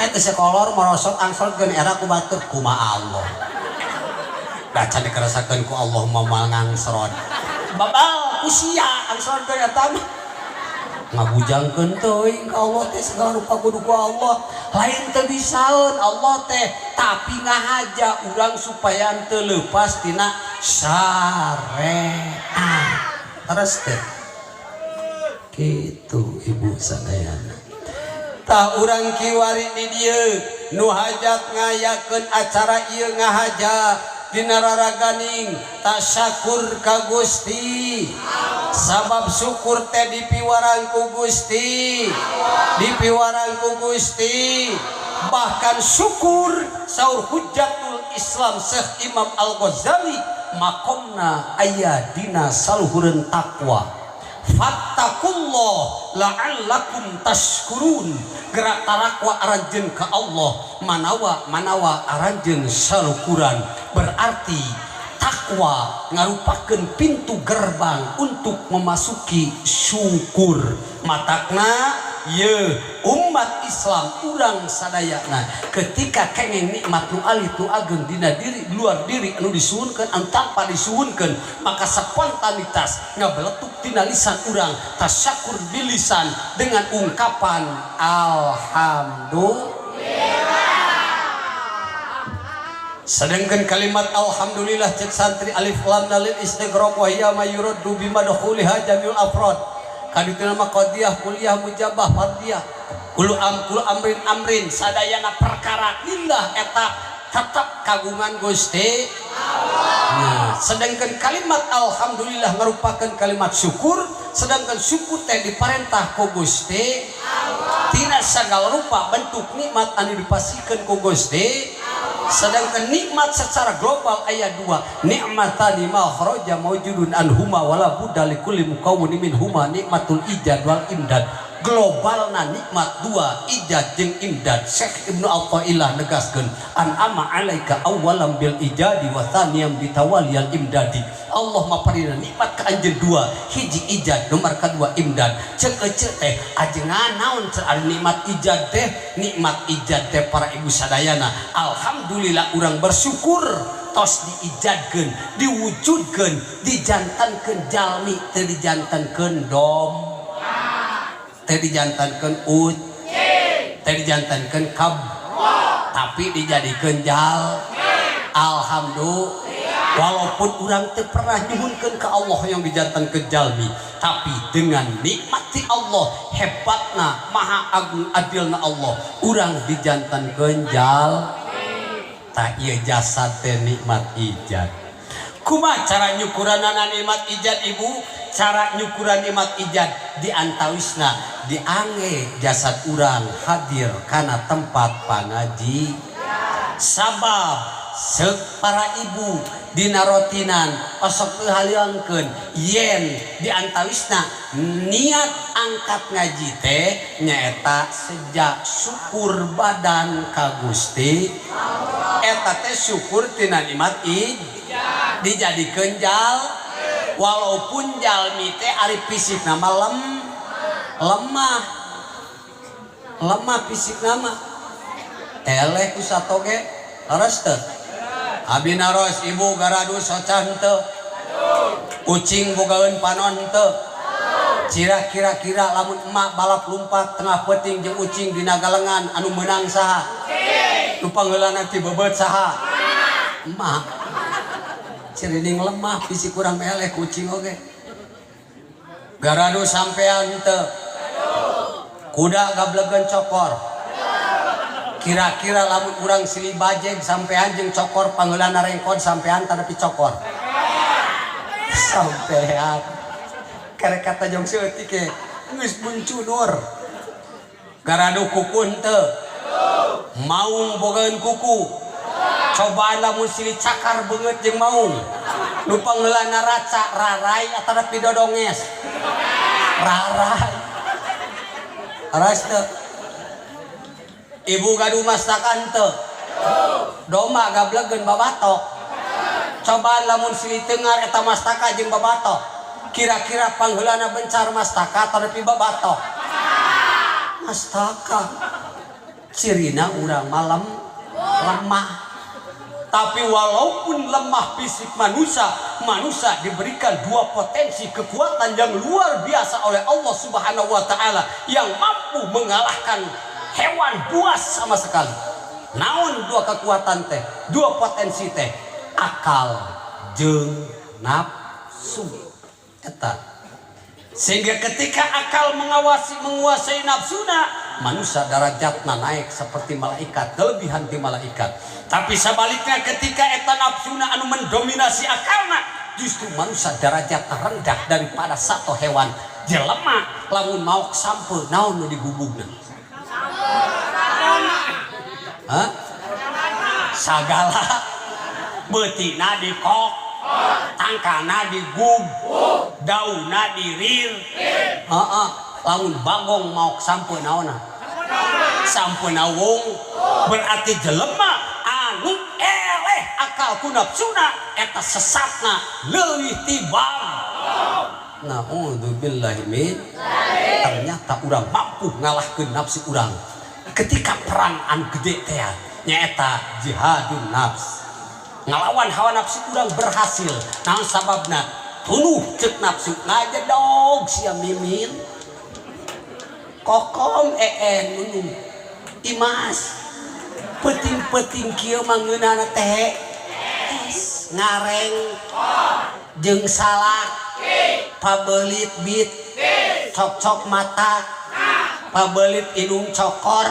Eta sekolor merosot angsal geun era ku batur kumaha Allah. Baca dikerasakeun ku Allah moal ngangsrot. Babal ku sia angsrot geun eta mah. Ngabujangkeun teuing ka Allah teh segala rupa kudu ku Allah. Lain teu bisaeun Allah teh, tapi ngahaja urang supaya teu leupas tina syariat. Terus teh kitu ibu sadayana. Tah urang kiwari di dieu nu hajat ngayakeun acara ieu ngahaja dina raraganing tasyakur ka Gusti. Sabab syukur teh dipiwarang ku Gusti, dipiwarang ku Gusti. Bahkan syukur saur Hujjatul Islam Syekh Imam Al-Ghazali makomna aya dina saluhureun takwa. Fattakullah la'allakum tashkurun. Gerak tarakwa aranjeun ka Allah, manawa manawa aranjeun salukuran. Berarti takwa ngarupakeun pintu gerbang untuk memasuki syukur. Matakna ye umat Islam urang sadayana ketika kengeng nikmat nu alit nu ageng dina diri luar diri anu disuhunkeun anu tanpa disuhunkeun, maka spontanitas ngabeletuk tina lisan urang tasyakur bilisan dengan ungkapan alhamdulillah. Sedangkan kalimat alhamdulillah cek santri alif lam lil istighraq wa hiya ma yuraddu bima dukhuliha jami'ul afrad. Kaditu nama qadiyah kuliah mujabah fardiyah. Kullu am kullu amrin amrin sadayana perkara lillah eta tetap kagungan Gusti Allah. Nah, sedangkan kalimat alhamdulillah merupakan kalimat syukur, sedangkan syukur teh diparentah ku Gusti Allah. Tina sagala rupa bentuk nikmat anu dipasihkeun ku Gusti. Sedangkan nikmat secara global ayat 2, nikmatani ma kharaja maujudun anhuma wala budda likulli mukawwin minhuma nikmatul ijad wal imdad. Globalna nikmat dua, ijad jeung imdad. Syekh Ibnu Athaillah negaskeun an'ama alaika awwalam bil ijadi wa tsaniyam bitawaliyal imdadi. Allah maparina nikmat ka anjeun dua, hiji ijad, nomor kadua imdad. Ceuk eceu teh ajengan naon ari nikmat ijad teh? Nikmat ijad teh para ibu sadayana, alhamdulillah urang bersyukur tos diijadkeun, diwujudkeun, dijantankeun jalmi teu dijantankeun dom, teh dijantankeun ut, teh dijantankeun kab, tapi dijadikeun jal. Alhamdulillah walaupun urang teu pernah nyuhunkeun ka Allah yang dijantankeun jalmi, tapi dengan nikmati Allah hebatna maha agung adilna Allah urang dijantankeun jal. Tah ieu jasad teh nikmat ijad. Kumaha cara nyukuranana nikmat ijad ibu? Cara nyukuran nikmat ijad diantawisna diangge jasad urang hadir kana tempat pangaji. Sabab seuk para ibu dina rotinan osok teu haliangkeun yen diantawisna niat angkat ngaji teh nyaeta sejak syukur badan ka Gusti Allah. Eta teh syukur tina nikmat ijad dijadikeun jal. Walaupun jalmi teh ari fisik nama lemah lemah fisik nama eleh ku satoge leres teu? Abi naros ibu garadu soca henteu? Ucing bogaeun panon henteu? Cira kira-kira lamun emak balap lumpat tengah peuting jeung ucing dina galengan anu meunang saha? Nu pangheulana ti bebeut saha? Emak. Cirining lemah fisik kurang eleh kucing oge. Garadu sampean henteu? Kuda gablegeun cokor. Kira-kira lamun urang silih bajeg sampean jeung cokor pangheulana rengkod sampean tanapi cokor? Sampean. Karek kata jong seutik ge geus buncunur. Garadu kuku henteu? Maung bogaeun kuku. Cobaan lamun silih cakar beungeut jeung maung. Nu pangheulana raca rarai atanapi dodonges? Rarai. Aras teu? Ibu gaduh mastakan teu? Domba gablegeun babatok. Cobaan lamun silih tengar eta mastaka jeung babatok. Kira-kira pangheulana bencar mastaka atanapi babatok? Mastaka. Cirina urang malam lemah. Tapi walaupun lemah fisik manusia, manusia diberikan dua potensi kekuatan yang luar biasa oleh Allah Subhanahu wa taala yang mampu mengalahkan hewan buas sama sekali. Naon dua kekuatan teh? Dua potensi teh, akal jeung nafsu. Eta. Sehingga ketika akal mengawasi menguasai nafsuna, manusia darajatna naik seperti malaikat, kelebihan ti malaikat. Tapi sebaliknya ketika eta nafsuna anu mendominasi akalna, justru manusia derajat rendah daripada satu hewan. Jelema lamun maok sampe naon nu digubugna? Hah? Sagala beutina dikok, tangkalna digug, daunna dirir. Heeh, lamun bagong maok sampe naonna? Sampe nawung. Berarti jelema anu eleh akal ku nafsuna eta sesatna leuwih tibang. Na'udzubillahi min. Ternyata urang mampu ngalahkeun nafsu urang ketika perang anu gede teh nyaeta jihadun nafs. Ngalawan hawa nafsu urang berhasil. Naon sababna? Tunuh ceuk nafsu ngajedog sia mimin. Kokom een nunu. Imas. Peuting-peuting kieu mah ngeunahna teh es ngareng jeung salak pabelit bit cok-cok mata pabelit hidung cokor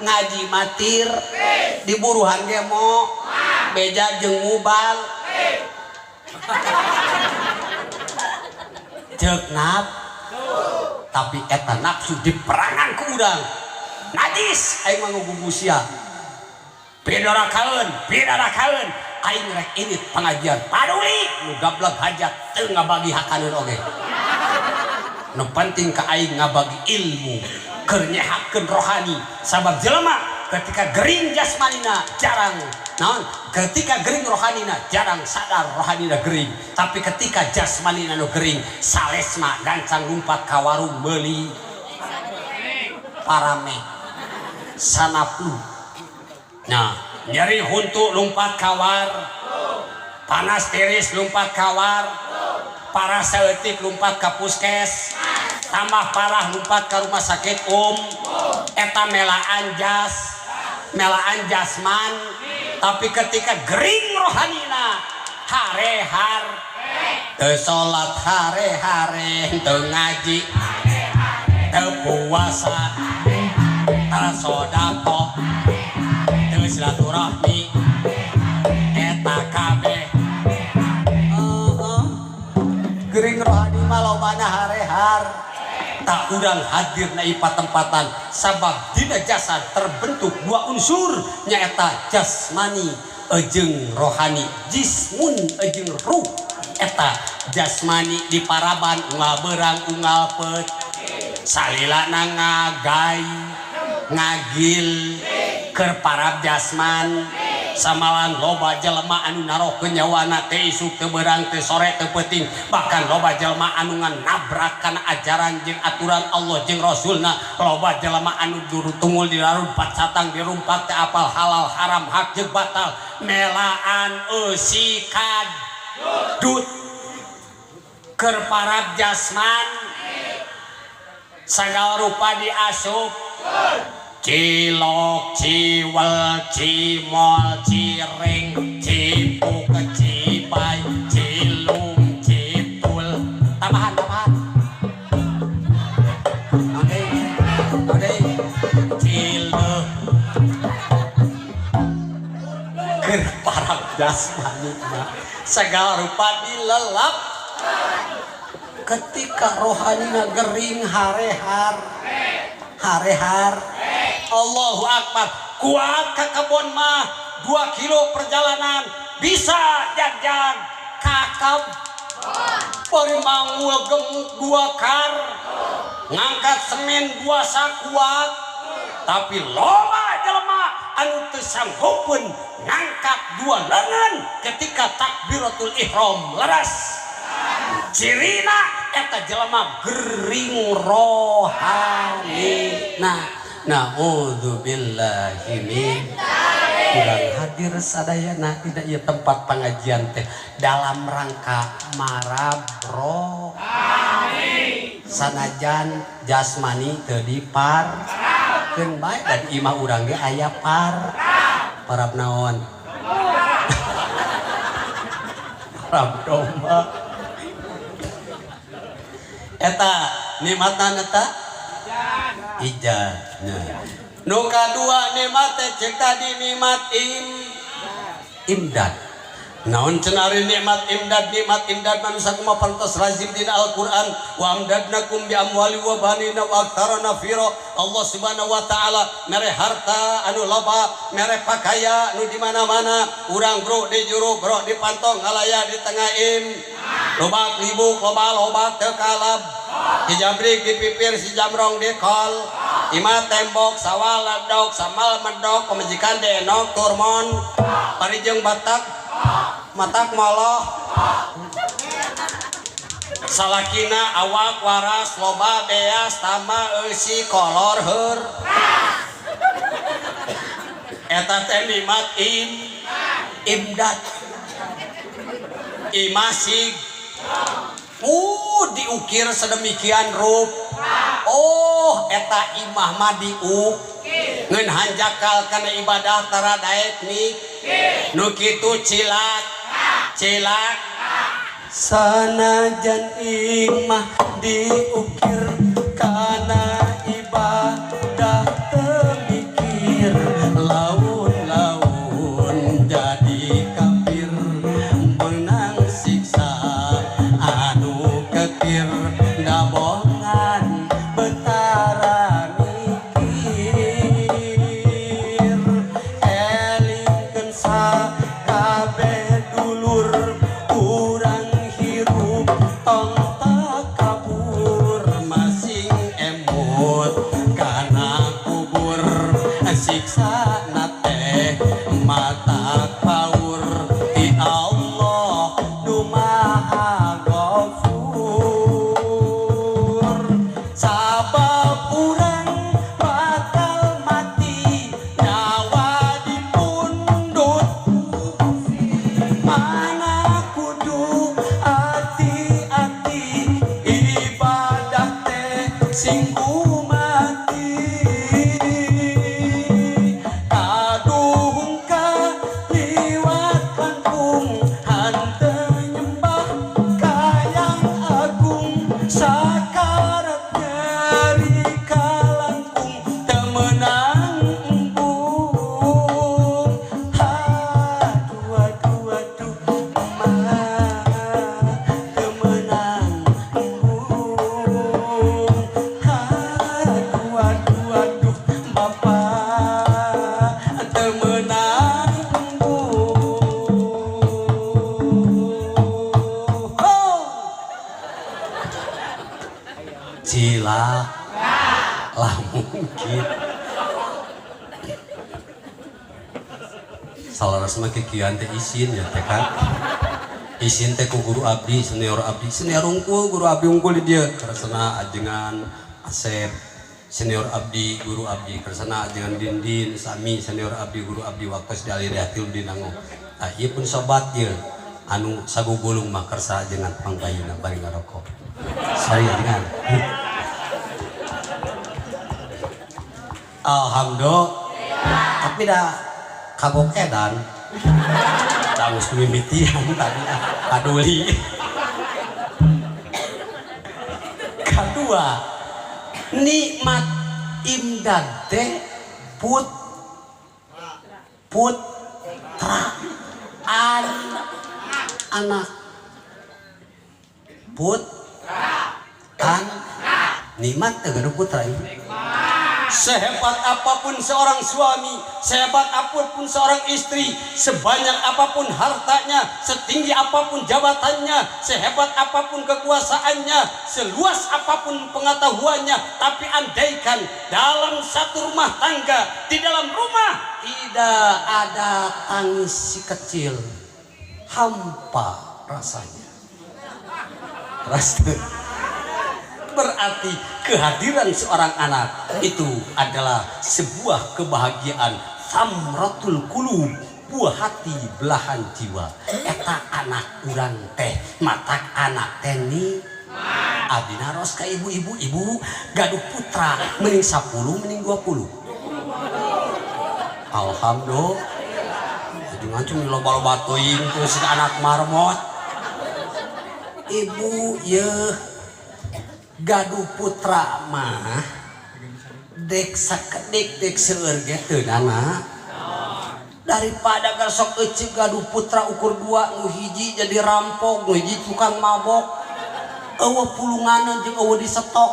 ngaji matir diburuhan gemo beja jeung mubal ceuk nap tapi eta nafsu diperangan ku urang najis aing mah ngugugu sia pidorakaeun pidorakaeun aing rek indit pengajian paduli nu gablek hajat teu ngabagi hakaneun oge nu penting ka aing ngabagi ilmu keur nyehatkeun rohani sabab jelema ketika gering jasmanina jarang naon ketika gering rohanina jarang sadar rohanina gering tapi ketika jasmanina nu gering salesma gancang lumpat ka warung meuli parame sanaplu nah nyeri huntu lumpat kawar panas tiris lumpat kawar parah saeutik lumpat ka puskes tambah parah lumpat ka rumah sakit eta melaan jas melaan jasman tapi ketika gering rohanina harehar teu salat hare-hare teu ngaji teu puasa teu sedekah teu silaturahmi eta kabeh gering rohani mah lobana harehar tak urang hadir na patempatan sabab dina jasad terbentuk dua unsur nyaeta jasmani jeung rohani jismun jeung ruh eta jasmani di paraban unggal berang unggal pet salilana ngagai ngagil keur parab jasman samalan loba jelema anu narohkeun nyawana teh isuk teu beurang teh sore teu peuting bahkan loba jelema anu nabrak kana ajaran jeung aturan Allah jeung Rasulna loba jelema anu tungul dirarumpat satang dirumpat teh apal halal haram hak jeung batal melaan eusi kadut keur parab jasman sagala rupa diasup cilok, ciwel, cimol, ciring, cipuk, cipai, cilung, citul. Tambahan, tambahan. Oke, oke. Cileuh. Keur parab jasmani mah segala rupa dilelap. Ketika rohanina gering harehar, harehar. Allahu Akbar kuat ke kebon mah 2 kilo perjalanan bisa jag-jag kakab bari mangul gemuk 2 kar ngangkat semen 2 sak kuat tapi loba jelema anu teu sanggupeun ngangkat 2 lengan ketika takbiratul ihram leres cirina eta jelema gering rohanina. Na'udzubillahi min kurang hadir sadayana tidak ieu tempat pengajian teh dalam rangka marabro sanajan jasmani teu dipar keun bae dan imah urang ge aya par parab naon parab domba eta nikmatna eta ijazah. Nu kadua nikmat teh ceuk tadi nikmat imdad. Naon cenah ari nikmat imdad, nikmat imdad manusia kumaha pantas lazim dina Al-Qur'an wa amdadnakum bi amwali wa banina wa aktsara nafira. Allah Subhanahu wa taala mere harta anu loba, mere pakaya anu di mana-mana, urang bro di juru, bro di pantong, ngalaya di tengah im. Lobak libuk, loba-loba teu kalab. Si jabrik di pipir, si jamrong di kol. Ima tembok, sawah ledok, samal medok, pemajikan denok, turmon. Parijeng batak, matak moloh. Salakina awak waras, loba beas, tama eusi kolor heur. Eta teh nikmat imdad. Imasig. Diukir sedemikian rup. Oh, eta imah mah diukir. Ngeun hanjakal kana ibadah tara daek nih nu kitu cilak cilak sanajan imah diukir kana ibadah teu mikir laun-laun jadi kafir meunang siksa anu ketir ngabongan betara mikir elingkeun sakabeh dulur urang hirup tong takabur masing emut kana kubur siksa teh mata paur ti Allah nu Maha Ghafur sabab urang bakal mati nyawa dipundut mana kudu hati-hati ibadah teh sing mati kaduhung ka liwat langkung hanteu nyembah ka yang agung sakarat nyeri kalangkung teu meunang embung aduh aduh aduh mah teu meunang embung aduh aduh aduh bapak teu meunang embung. Oh. Cilak lah mungkin salaras mah kikieuan teh isin ya teh kan isin teh ku guru abdi senior abdi senior unggul guru abdi unggul di dieu karesana ajengan Asep senior abdi guru abdi karesana ajengan Dindin sami senior abdi guru abdi waktos di aliriah tilu di nango tah ieu pun sobat ieu anu sagugulung mah kersa ajengan pangpayuna bari ngarokok sari ajengan. Alhamdulillah tapi dah kagok edan tanggus mimitian tadi aduli. Kedua nikmat imdad teh put putra an anak put an nikmat teh gaduh putra ibu. Sehebat apapun seorang suami, sehebat apapun seorang istri, sebanyak apapun hartanya, setinggi apapun jabatannya, sehebat apapun kekuasaannya, seluas apapun pengetahuannya, tapi andaikan dalam satu rumah tangga, di dalam rumah tidak ada tangis si kecil, hampa rasanya. Rasa. Berarti kehadiran seorang anak itu adalah sebuah kebahagiaan, samratul qulub, buah hati belahan jiwa. Eta anak urang teh, matak anak teh ni abdi naros ka ibu-ibu, ibu gaduh putra mending 10 mending 20. Alhamdulillah. Ajuan loba-loba teuing teu si anak marmot. Ibu yeuh gaduh putra mah dek sakedik dek seueur ge teu dana. Daripada gasok eceu gaduh putra ukur 2 nu hiji jadi rampok, nu hiji tukang mabok, eueuh pulunganeun jeung eueuh disetok.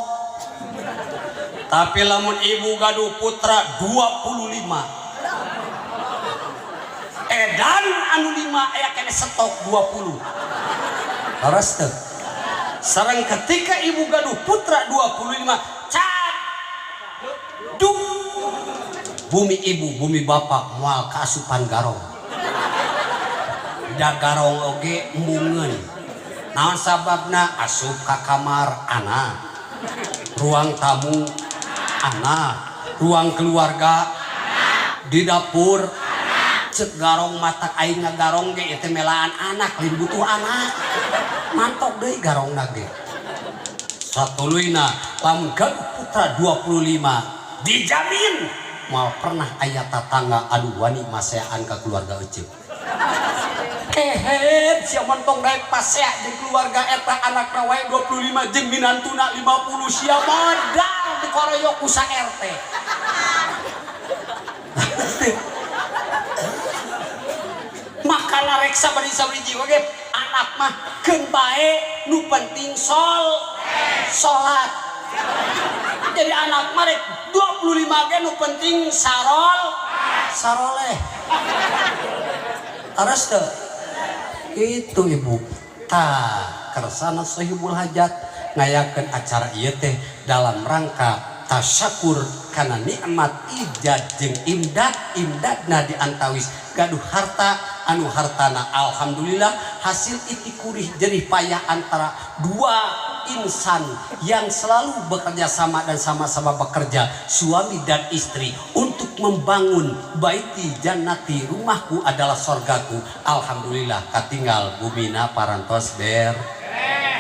Tapi lamun ibu gaduh putra 25 edan anu 5 aya kene stok 20. Leres teu? Sareng ketika ibu gaduh putra 25 cat dung bumi ibu bumi bapak moal kaasupan garong. Da garong oge embungeun. Naon sababna? Asup ka kamar anak, ruang tamu anak, ruang keluarga di dapur. Cek garong matak aing ngagarong ge ieu teh melaan anak lain butuh anak. Mantok deui garongna ge. Satuluyna lamun gaduh putra 25 dijamin Moal pernah aya tatangga anu wani maseaan ka keluarga ece. Kehed sia montong daek pasea jeung keluarga eta anakna wae 25 jeung minantuna 50 sia modal dikoroyok ku sa RT. Makana rek sabari-sabari jiwa ge anak mah keun bae nu penting salat. Jadi anak mah rek 25 ge nu penting saroleh. Aras teu? Itu ibu. Tah kersana Sohibul Hajat ngayakeun acara ieu teh dalam rangka tasyakur kana nikmat ijad jeung imdad, imdadna diantawis gaduh harta anu hartana alhamdulillah hasil itikurih jerih payah antara dua insan yang selalu bekerja sama dan sama-sama bekerja, suami dan istri, untuk membangun baiti jannati, rumahku adalah sorgaku. Alhamdulillah katinggal bumina parantos ber,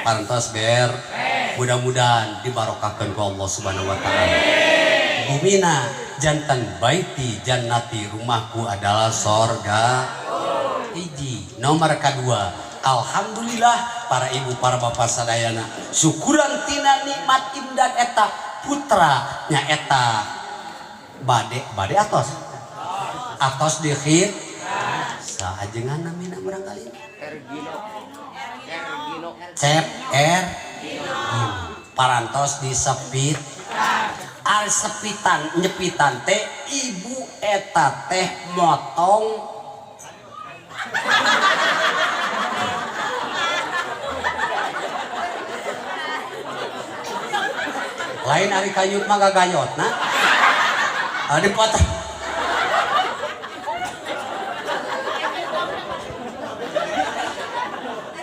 parantos ber. Mudah-mudahan dibarokahkan ku Allah Subhanahu wa taala. Bumina jantan baiti jannati, rumahku adalah sorga. Hiji, nomor kedua, alhamdulillah para ibu para bapak sadayana syukuran tina nikmat imdad eta putra nya eta bade bade atos atos dikhit saajengan namina murangkali Cep R parantos disepit ar sepitan nyepitan teh ibu eta teh motong lain ari kanyut mah gagayotna ari potong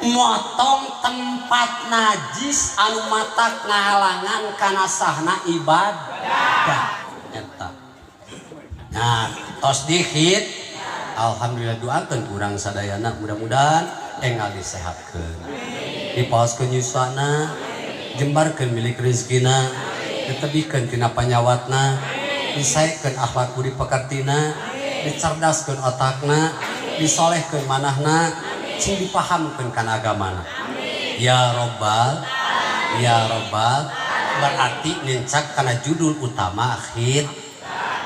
motong tempat najis anu matak ngahalangan kana sahna ibadah eta. Nah tos dihit alhamdulillah doakeun urang sadayana mudah-mudahan enggal disehatkeun, dipaoskeun yuswana, jembarkeun milik rezekina, ditebikeun tina panyawatna, disaekeun akhlak budi pekertina, dicerdaskeun otakna, disolehkeun manahna, cing dipahamkeun kana agamana. Ya robbal ya robbal, berarti nincak kana judul utama akhir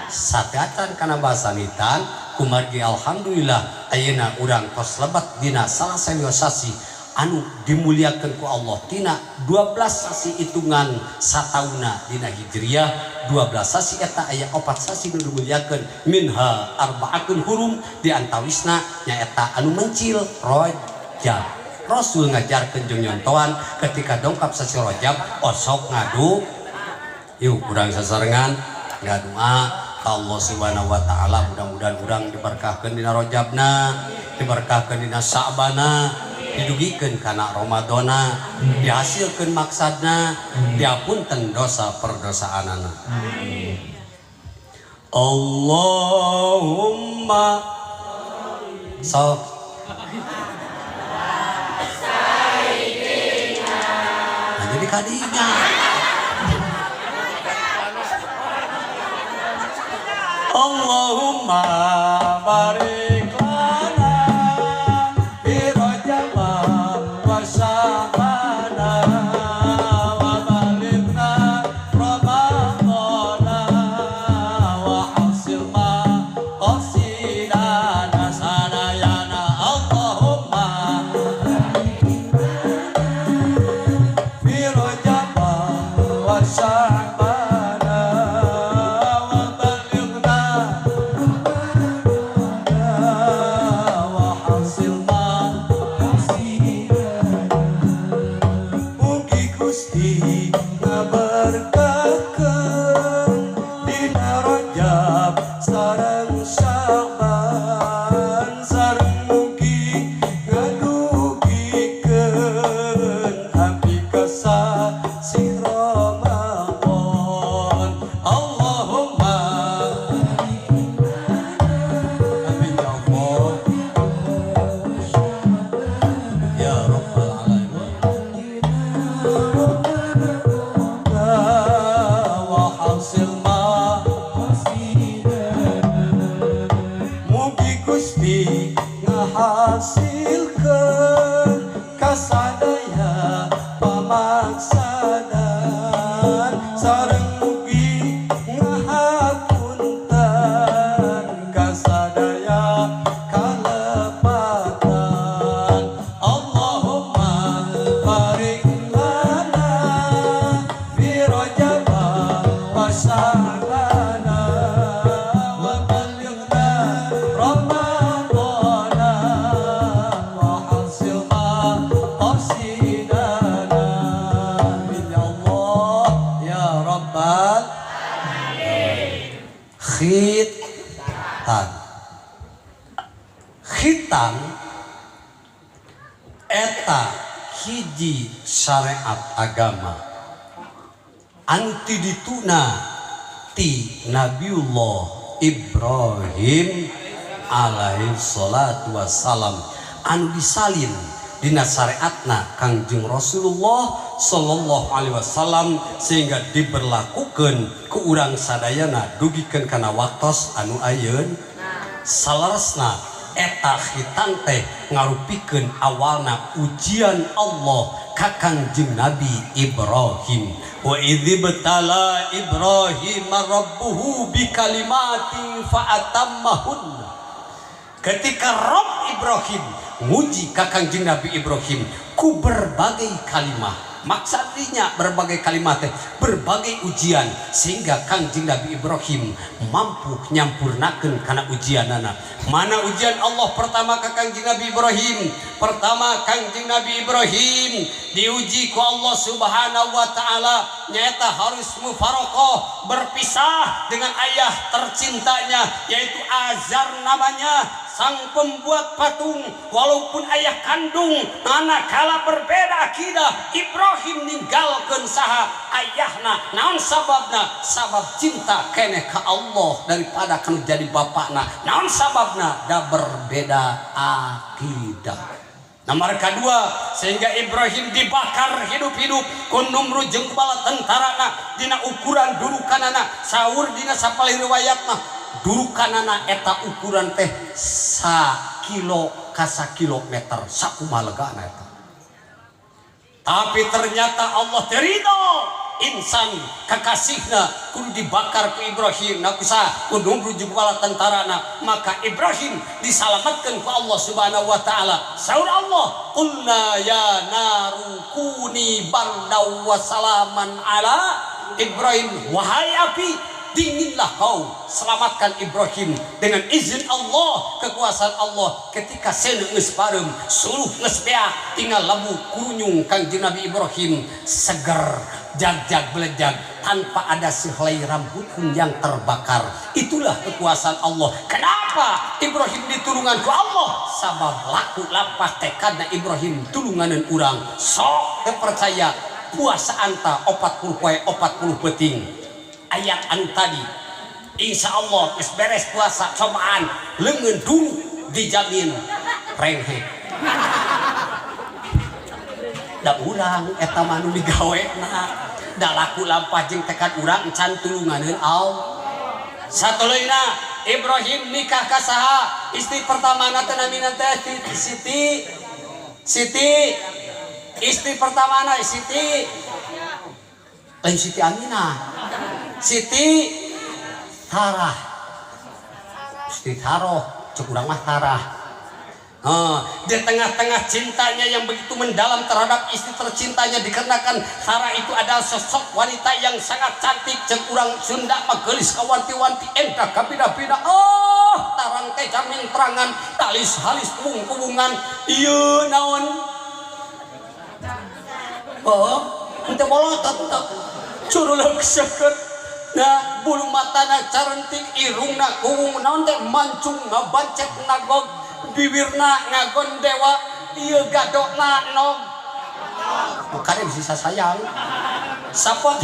sateuacan kana bahasa nitan kumargi alhamdulillah ayeuna urang tos lebat dina salah sasi anu dimuliakeun ku Allah tina 12 sasi hitungan satauna dina hijriah 12 sasi eta aya 4 sasi nu dimuliakeun minha arbaatun hurum di antawisna nyaeta anu mencil Rajab. Rasul ngajarkeun jeung nyontoan ketika dongkap sasi Rajab osok ngadu yuk urang sasarengan ngadoa ka Allah Subhanahu wa taala mudah-mudahan urang diberkahkeun dina Rajabna, diberkahkeun dina Sa'bana, didugikeun kana Ramadana, dihasilkeun maksadna, diapunten dosa perdosaanana. Allahumma sok. Nah, jadi kadinya Allahumma barik lana fi Rajab wa Sya'bana wa balighna Ramadana wa hasil ma qasidana sanayana. Allahumma fi Rajab wa Sya'bana wa balighna wa hasil ma mugi Gusti ngaberkahkeun dina Rajab sareng Sya'ban sareng mugi ngadugikeun abdi ka sasih Ramadan. Allahumma amin ya Allah ya rabbal alamin. Khitan. Khitan eta hiji syariat agama anti dituna ti Nabiullah Ibrahim alaihi salatu wassalam, anu disalin dina syariatna Kangjeng Rasulullah sallallahu alaihi wasallam, sehingga diberlakukan ku urang sadayana dugikeun kana waktos anu ayeuna. Saleresna, eta khitan teh ngarupikeun awalna ujian Allah ka Kangjeng Nabi Ibrahim. Wa idzibtala Ibrahim rabbuhu bikalimatin fa'atammahunna. Ketika Rob Ibrahim nguji ka Kangjeng Nabi Ibrahim ku berbagai kalimah, maksudnya berbagai kalimat teh berbagai ujian, sehingga Kangjeng Nabi Ibrahim mampu nyampurnakeun kana ujianana. Mana ujian Allah pertama ka Kangjeng Nabi Ibrahim? Pertama, Kangjeng Nabi Ibrahim diuji ku Allah Subhanahu wa taala nyaeta harus mufarokoh, berpisah dengan ayah tercintanya, yaitu Azar namanya, sang pembuat patung. Walaupun ayah kandung, manakala berbeda akidah, Ibrahim ninggalkeun saha? Ayahna. Naon sababna? Sabab cinta keneh ka Allah daripada kanu jadi bapakna. Naon sababna? Da berbeda akidah. Nomor kedua, sehingga Ibrahim dibakar hidup-hidup ku Numrud jeung bala tentarana dina ukuran durukanana. Saur dina sapalih riwayat mah, durukanana eta ukuran teh sa kilo ka sa kilometer. Sakumaha legana eta? Tapi ternyata Allah ridho, insan kekasihna kudu dibakar ku Ibrahim na kusa ku Numrud jeung bala tentarana. Maka Ibrahim disalamatkan ku Allah Subhanahu wa taala. Saur Allah, "Qulna ya naru kuni bardaw wa salaman ala Ibrahim." Wahai api, dinginlah kau, selamatkan Ibrahim dengan izin Allah, kekuasaan Allah. Ketika seuneu geus pareum, suluh geus beak, tinggal labu kurunyung, Kangjeng Nabi Ibrahim seger, jag-jag belejag, tanpa ada sehelai rambut pun yang terbakar. Itulah kekuasaan Allah. Kenapa Ibrahim ditulungan ku Allah? Sabab laku lampah tekadna Ibrahim tulunganan urang. Sok teu percaya, puasa anta 40 poe 40 peuting, ayat anu tadi. Insya Allah geus beres puasa, cobaan leungeun dulu, dijamin renghek. Da urang eta mah nu digawena, da laku lampah jeung tekad urang encan tulunganeun Allah. Satuluyna, Ibrahim nikah ka saha? Istri pertama teh namina teh Siti Siti istri pertama na Siti, lain Siti Aminah, Siti Sarah. Siti Saroh cek urang mah, Sarah. Oh, di tengah-tengah cintanya yang begitu mendalam terhadap istri tercintanya, dikarenakan Sarah itu adalah sosok wanita yang sangat cantik, cek urang Sunda mah geulis kawanti-wanti, endah kabida-bida. Oh, tarang teh jamin terangan, talis halis kubung-kubungan. Ieu naon? Oh, henteu bolotot henteu. Curuleuk seukeut. Nah, bulu matana carentik, irungna kuwung naon teh mancung ngabancet nagog, bibirna ngagon dewa, ieu gadokna nog. Bukannya bisa sayang. Sapot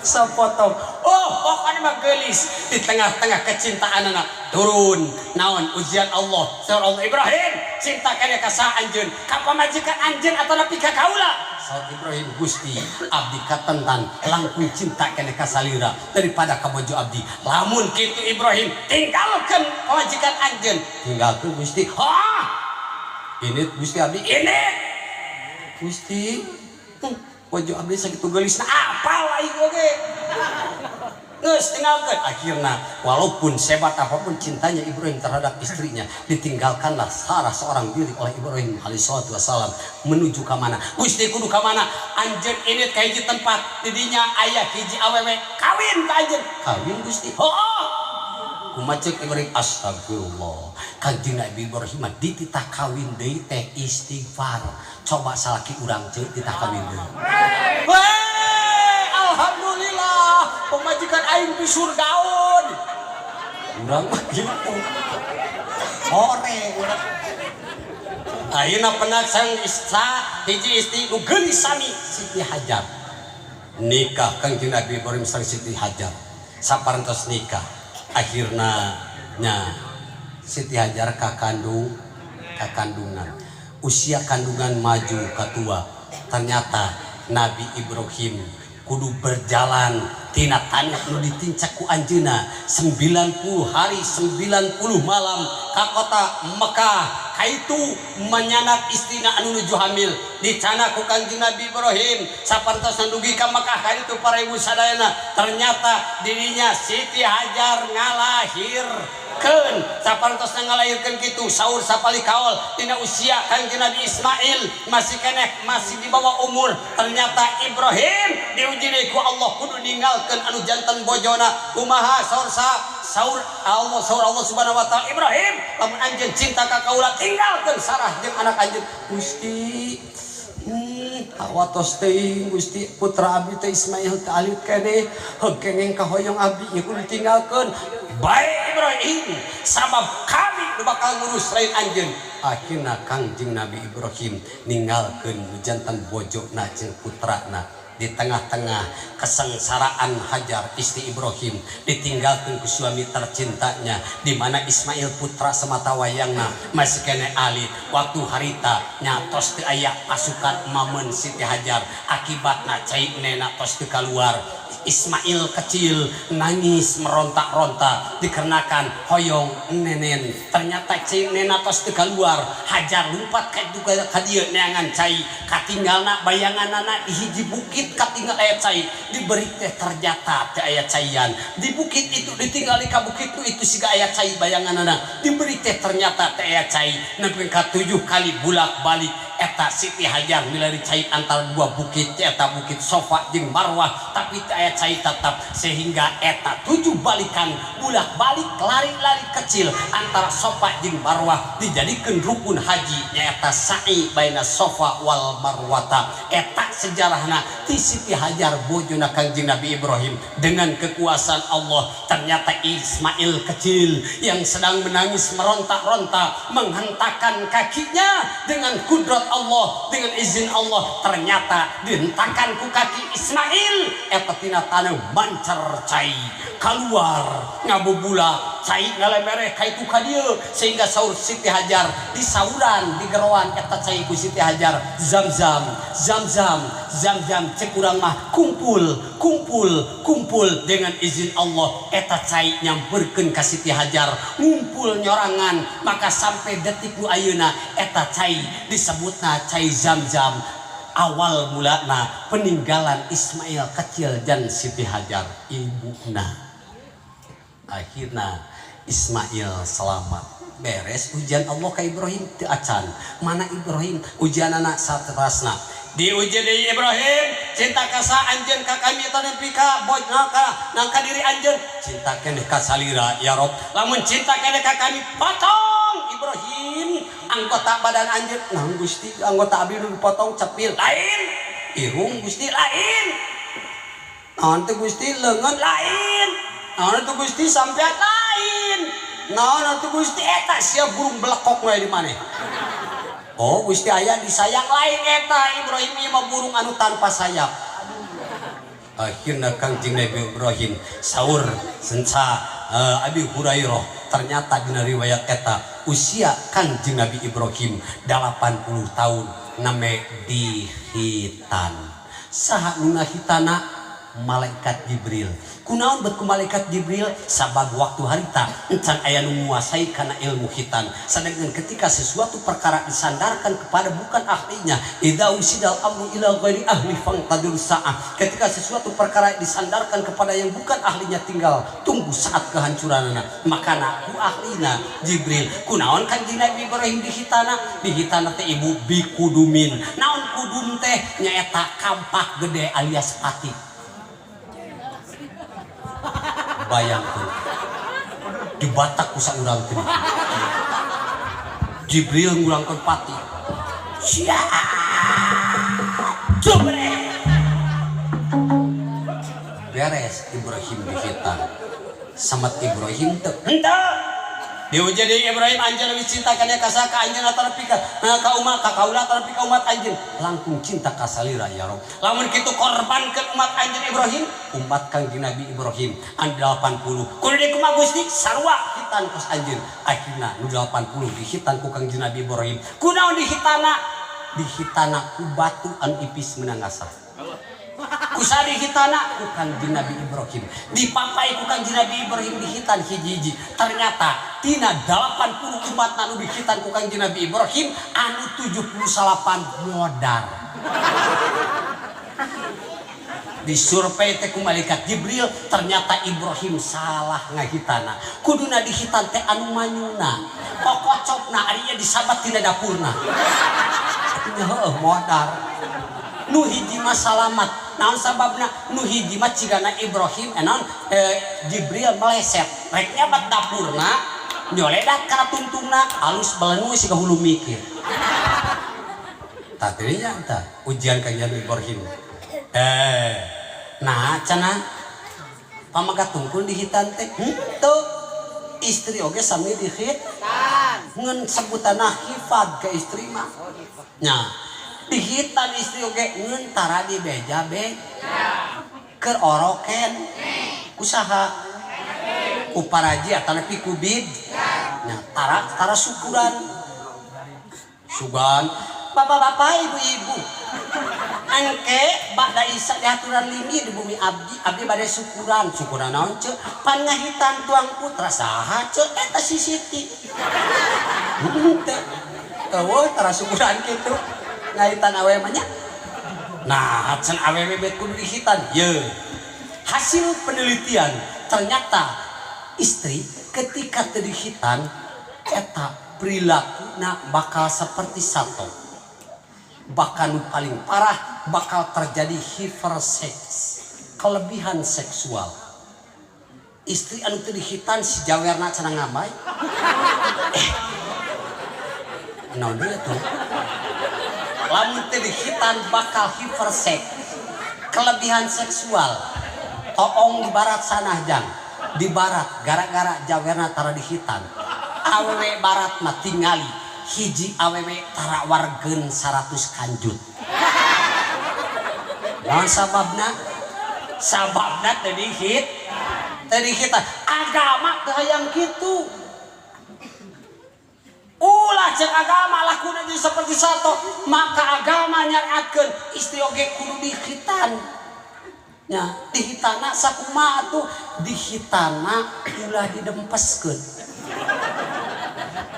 sapotong. Oh, pokoknya mah geulis. Di tengah-tengah kecintaan anak turun naon? Ujian Allah. Saur Allah, "Ibrahim, cinta keneh ka saha anjeun? Ka pamajikan anjeun atau nepi ka kaula?" Saur Ibrahim, "Gusti, abdi katentan langkung cinta keneh ka salira daripada ka bojo abdi." "Lamun kitu, Ibrahim, tinggalkeun pamajikan anjeun." "Tinggalkeun, Gusti." "Hah, ini Gusti, abdi ini Gusti. Bojo abdi sakitu geulisna, apal aing oge. Geus, tinggalkeun." Akhirnya, walaupun sehebat apapun cintanya Ibrahim terhadap istrinya, ditinggalkanlah Sarah seorang diri oleh Ibrahim alaihissalatu wassalam. Menuju ke mana? Gusti, kudu ka mana? Anjeun ini ka hiji tempat, didinya aya hiji awewe, kawin ka anjeun. "Kawin, Gusti?" "Oh." Kumaha cek Ibrahim? Astagfirullah. Kanjeng Nabi Ibrahim mah dititah kawin deui teh istighfar. Coba salaki urang ceuk dititah kawin deui. Weh, alhamdulillah pemajikan aing di surgaun. Urang mah gitu. Hore urang. Ayeuna pendak sang isa hiji istri nu geulis sami Siti Hajar. Nikah Kangjeng Nabi Ibrahim sareng Siti Hajar. Saparantos nikah akhirna nya Siti Hajar kakandung kakandungan. Usia kandungan maju ka tua. Ternyata Nabi Ibrahim kudu berjalan tina tanah nu ditincak ku anjeunna 90 hari 90 malam ka kota Mekah. Kaitu menyanak istrina anu nuju hamil dicanak ku Kangjeng Nabi Ibrahim sapertosna dugi ka Mekah kaitu para ibu sadayana. Ternyata dirinya Siti Hajar ngalahirkeun. Sapertosna ngalahirkeun kitu saur sapali kaol dina usia Kangjeng Nabi Ismail masih keneh, masih di bawah umur. Ternyata Ibrahim diuji deui ku Allah kudu ninggalkeun anu janten bojona. Kumaha saur sa saur Allah, saur Allah Subhanahu wa taala, Ibrahim, lamun anjeun cinta ka kaula tinggalkeun Sarah jeung anak anjeun. Gusti, hawatos teuing Gusti, putra abdi teh Ismail teh alit keneh, heug kengeng kahoyong abdi ieu kudu ditinggalkeun. Bae Ibrahim, sabab kami nu bakal ngurus lain anjeun. Akhirna Kangjeng Nabi Ibrahim ninggalkeun nu janten bojona jeung putrana. Di tengah-tengah kesengsaraan Hajar istri Ibrahim ditinggalkan ku suami tercintanya, di mana Ismail putra semata wayangna masih kene alit waktu harita nyatos teu aya pasukan mamen Siti Hajar, akibatna cai nena tos teu kaluar. Ismail kecil nangis meronta-ronta dikarenakan hoyong nenen. Ternyata cai nena tos teu kaluar. Hajar lumpat ka ditu ka dieu neangan cai, katinggalna bayanganana di hiji bukit, katinggal aya cai diberi teh ternyata teh aya caian di bukit itu. Ditinggali ka bukit itu siga aya cai bayanganana, diberi teh ternyata teh aya cai. Nepi ka 7 kali bulak-balik eta Siti Hajar milari cai antara dua bukit, eta bukit Sofa jeung Marwah, tapi teu aya cai tetap, sehingga eta 7 balikan bulak-balik lari-lari kecil antara Sofa jeung Marwah dijadikeun rukun haji, nyaeta sa'i baina Sofa wal Marwata. Eta sejarahna ti Siti Hajar bojona Kangjeng Nabi Ibrahim. Dengan kekuasaan Allah ternyata Ismail kecil yang sedang menangis meronta-ronta menghentakkan kakinya, dengan kudrat Allah, dengan izin Allah ternyata dihentakkan ku kaki Ismail eta tina tanah mancar cai keluar ngabubula, cai ngalemereh ka itu ka dieu, sehingga saur Siti Hajar disauran digeroan eta cai ku Siti Hajar, "Zam-zam, zam-zam, zam-zam." Cek urang mah kumpul kumpul kumpul. Dengan izin Allah eta cai nyamperkeun ka Siti Hajar, ngumpul nyorangan, maka sampai detik nu ayeuna eta cai disebutna cai zam-zam. Awal mulana peninggalan Ismail kecil dan Siti Hajar ibuna. Akhirnya Ismail selamat. Beres ujian Allah ka Ibrahim teu acan. Mana Ibrahim ujian anak saterasna diuji deui. Ibrahim, cinta ka sa anjeun, ka kami nepi ka bojna ka nangka diri anjeun? Cinta keneh ka salira ya Rob. Lamun cinta keneh ka kami, potong Ibrahim anggota badan anjeun. Nah Gusti, anggota abdi nu dipotong? Cepil lain, irung Gusti lain, naon teh Gusti, leungeun lain, naon teh Gusti, sampean lain, naon atuh Gusti? Eta sia burung belekok we di maneh. Oh Gusti, aya disayang lain. Eta Ibrahim ieu mah burung anu tanpa sayap. Akhirna Kangjeng Nabi Ibrahim saur senca Abi Hurairah, ternyata dina riwayat eta usia Kangjeng Nabi Ibrahim 80 tahun name dihitan. Saha nu ngahitana? Malaikat Jibril. Kunaon bet ku malaikat Jibril? Sabab waktu harita encan aya nu menguasai kana ilmu hitan. Sedangkan ketika sesuatu perkara disandarkan kepada bukan ahlinya, idza usidal amru ila ghairi ahli fangtadir sa'ah. Ketika sesuatu perkara disandarkan kepada yang bukan ahlinya, tinggal tunggu saat kehancuranana. Makana ku ahlina Jibril. Kunaon Kanjeng Nabi Ibrahim dihitana? Dihitana teh ibu bikudumin. Naon kudum teh? Nyaeta kampak gede alias patik. Bayangkan dibatak ku saurang teh. Jibril ngulangkeun pati sia jumre, beres Ibrahim dihitan. Samat Ibrahim teu henteu diuji deui Ibrahim anjeun leuwih cinta kana ka ka anjeun atanapi ka ka umat ka kaula atanapi ka umat anjeun langkung cinta ka salira ya Rob. Lamun kitu korbankeun umat anjeun Ibrahim, umat Kangjeng Nabi Ibrahim anu 80 kudu di kumaha Gusti sarua hitan kos anjeun. Akhirna nu 80 dihitan ku Kangjeng Nabi Ibrahim. Kunaon dihitana? Dihitana ku batu anu ipis meunang ngasah. Kusaha dihitana? Ku Kangjeng Nabi Ibrahim. Dipapai ku Kangjeng Nabi Ibrahim dihitan hiji-hiji. Ternyata tina 80 umat anu dihitan ku Kangjeng Nabi Ibrahim anu 78 modar. Disurvei teh ku malaikat Jibril, ternyata Ibrahim salah ngahitana. Kuduna dihitan teh anu manyuna. Kokocokna ari ieu disabat tina dapurna. Nya heueuh modar. Nu hiji mah salamat. Naon sababna? Nu hiji mah cigana Ibrahim naon Jibril meleset. Rek nyabat dapurna, nyoledat kana tungtungna, alus belengu siga hulu mikir. Tah teuing tah ujian Kangjeng Ibrahim. Nah cenah pamagat tungkul dihitan teh henteu. Istri oge sami dihitan. Ngan sebutanna hifad ke istri mah. Nya dihitan istri oge ngan tara dibeja be. Keur oroken usaha ku paraji atanapi ku bid. Nya tara tara syukuran. Sugan bapak-bapak ibu-ibu engke ba'da isya diaturan limi di bumi abdi, abdi bade syukuran. Syukuran naon ceu? Pan ngahitan tuang putra saha ceu? Eta si Siti. Henteu. Eueuh tara syukuran kitu. Ngahitan awewe mah nya. Nah, can awewe bet kudu dihitan. Ye. Hasil penelitian ternyata istri ketika teu dihitan eta perilakuna bakal seperti sato. Bahkan paling parah bakal terjadi hiperseks, kelebihan seksual. Istri anu teu dihitan si jawerna cenah ngambay. Naon deui atuh? Lamun teu dihitan bakal hiperseks, kelebihan seksual. Toong di barat sana jang, di barat gara-gara jawerna tara dihitan. Awewe barat mah tingali hiji awewe tara wargeun 100 kanjut. Naon sababna? Sababna teu dihit, teu dihitan. Agama teu hayang kitu. Ulah cek agama lakuna jadi seperti satu, maka agama nyariatkeun istri oge kudu dihitan. Nya, dihitana sakumaha atuh? Dihitana ulah didempeskeun.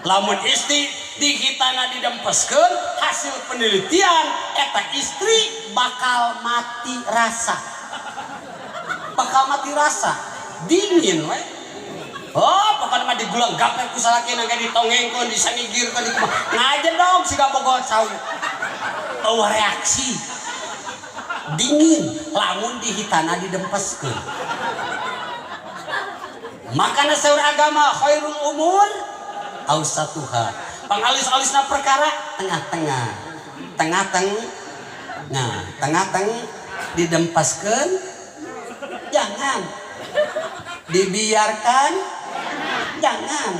Lamun istri dihitana didempeskeun, hasil penelitian eta istri bakal mati rasa. Bakal mati rasa, dingin we. Oh, pokoknya mah digulang gapret ku salakina ge ditongengkeun, disangigirkeun, dikumaha. Ngajedog siga bogo cau. Eueuh reaksi. Dingin lamun dihitana didempeskeun. Makana saur agama khairul umur ausatuha. Pangalis-alisna perkara tengah-tengah. Tengah-teng. Nah, tengah-teng didempaskeun jangan. Dibiarkan jangan.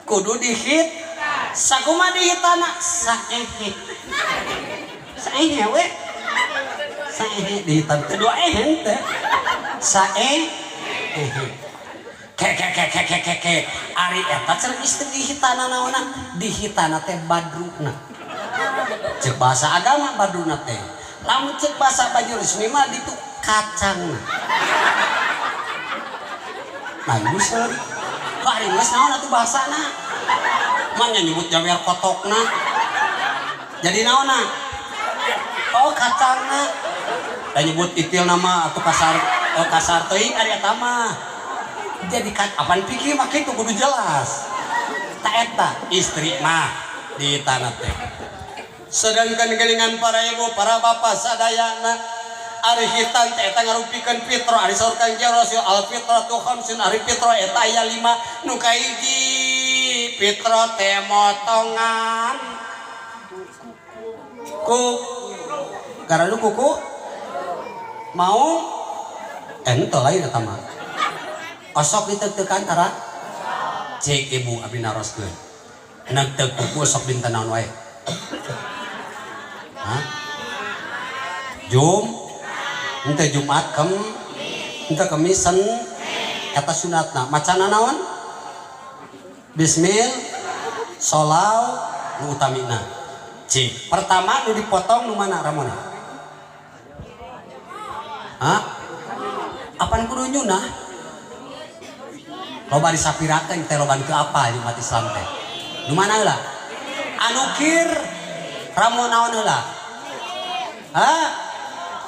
Kudu dihit. Sakumaha dihitana? Saehe. Saehe we. Saehe dihitan teh dua ehe teh. Saehe. Ke ke ke ke ke ke ke. Ari eta cenah istri dihitana naonna? Dihitana teh badruna. Cek bahasa agama badruna teh. Lamun cek bahasa Banyuresmi mah ditu kacangna. Nah, ieu seuri. Ari geus naon atuh bahasana? Mah nya nyebut jawer kotokna. Jadi naonna? Oh, kacangna. Da nyebut itil nama atuh kasar, oh, kasar teuing ari eta mah. Jadi kan apan pikir mah kitu kudu jelas. Ta eta istri mah di tanah teh. Sedangkan geningan para ibu, para bapak sadayana ari hitan teh eta ngarupikeun fitrah. Ari saur Kangjeng Rasul al fitratu khamsun, ari fitrah eta aya 5. Nu kahiji fitrah teh motongan ku garadu kuku mau ente lain eta mah. Osok diteuk-teukan tara? Cek ibu abdi naroskeun. Neukteuk kuku sok dinten naon wae? Hah? Jum? Henteu Jumat kem? Henteu Kemis sen? Eta sunatna. Macana naon? Bismil, solau, nu utamina. Cik, pertama nu dipotong nu mana ramona? Hah? Apan kudu nyunah? Loba disapirakeun teh loba teu apa di umat Islam teh. Nu mana heula? Anu kir ramo naon heula? Hah?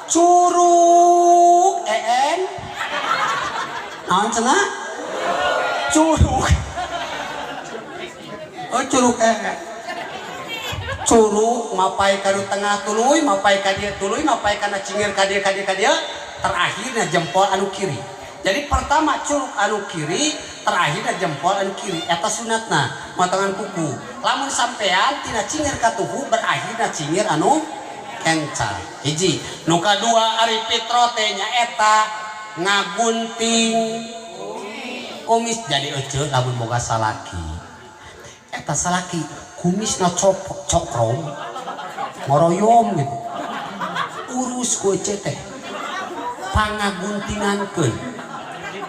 Curug en. Naon cenah? Curug. Oh curug en. Curug mapai ka nu tengah tuluy, mapai ka dieu tuluy, mapai kana cingir ka dieu ka dieu ka dieu, terakhirnya jempol anu kiri. Jadi pertama curug anu kiri, terakhirnya jempol anu kiri. Eta sunatna motongan kuku. Lamun sampean tina cingir ka tuhu berakhirna cingir anu kenca. Hiji. Nu kadua ari fitro teh nyaeta ngagunting kumis. Jadi ece lamun boga salaki. Eta salaki kumisna copok cokrom ngoroyom gitu. Urus ku ece teh pangaguntingankeun.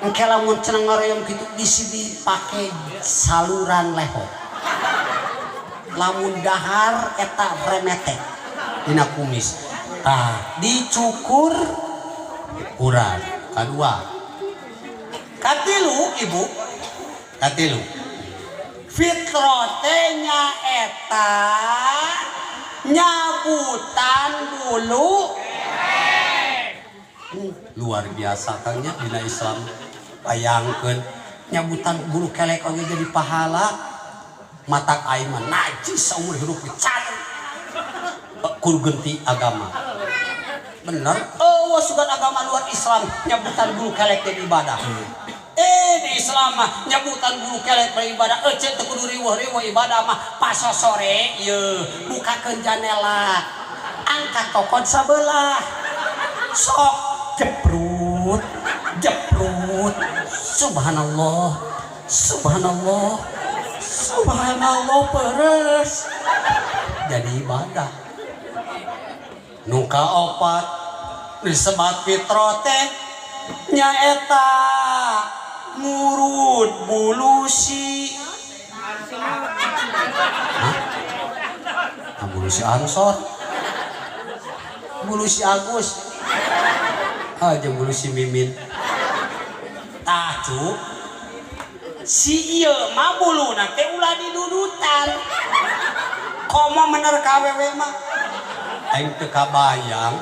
Engke lamun cenah ngoroyom kitu bisi dipake saluran leho. Lamun dahar eta remete dina kumis. Tah dicukur kurang. Kadua. Katilu ibu. Katilu. Fitro teh nyaeta nyabutan bulu. Luar biasa kangnya dina Islam. Bayangkeun nyabutan bulu kelek oge jadi pahala. Matak aing mah najis saumur hidup can. Kudu genti agama. Bener? Oh, sugan agama luar Islam nyabutan bulu kelek jadi ibadah. Di Islam mah nyabutan bulu kelek beribadah. Ece teu kudu riweuh-riweuh ibadah mah pasosore ieu bukakeun janela. Angkat tokon sabelah. Sok jeprut, jeprut. Subhanallah. Subhanallah. Subhanallah peres. Jadi ibadah. Nu kaopat disebat fitro teh nyaeta ngurut bulu si. Hah? Ah, bulu si Ansor, bulu si Agus, ah jeung bulu si Mimin. Tah cu, si ieu mah buluna teh ulah didudutan. Komo mener ka awewe mah. Aing teu kabayang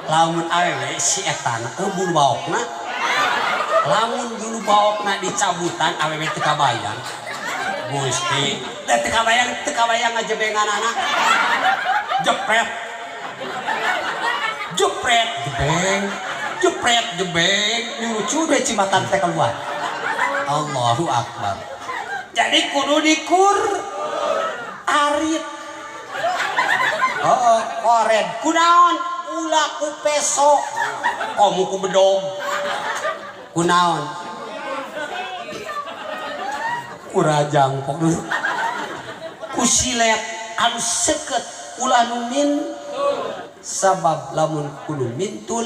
lamun awewe si etana bulu baokna. Lamun bulu baokna dicabutan awewe teu kabayang. Gusti, da teu kabayang ngajebenganana. Jepret. Jepret jebeng, jepret jebeng, nyurucu deh cimatan teh keluar. Allahu Akbar. Jadi kudu dikur arit. Oh, kored. Kunaon? Ulah ku peso. Komo ku bedog. Kunaon? Kurajang pok dulu. Ku silet anu seukeut ulah nu min. Sabab lamun kudu mintul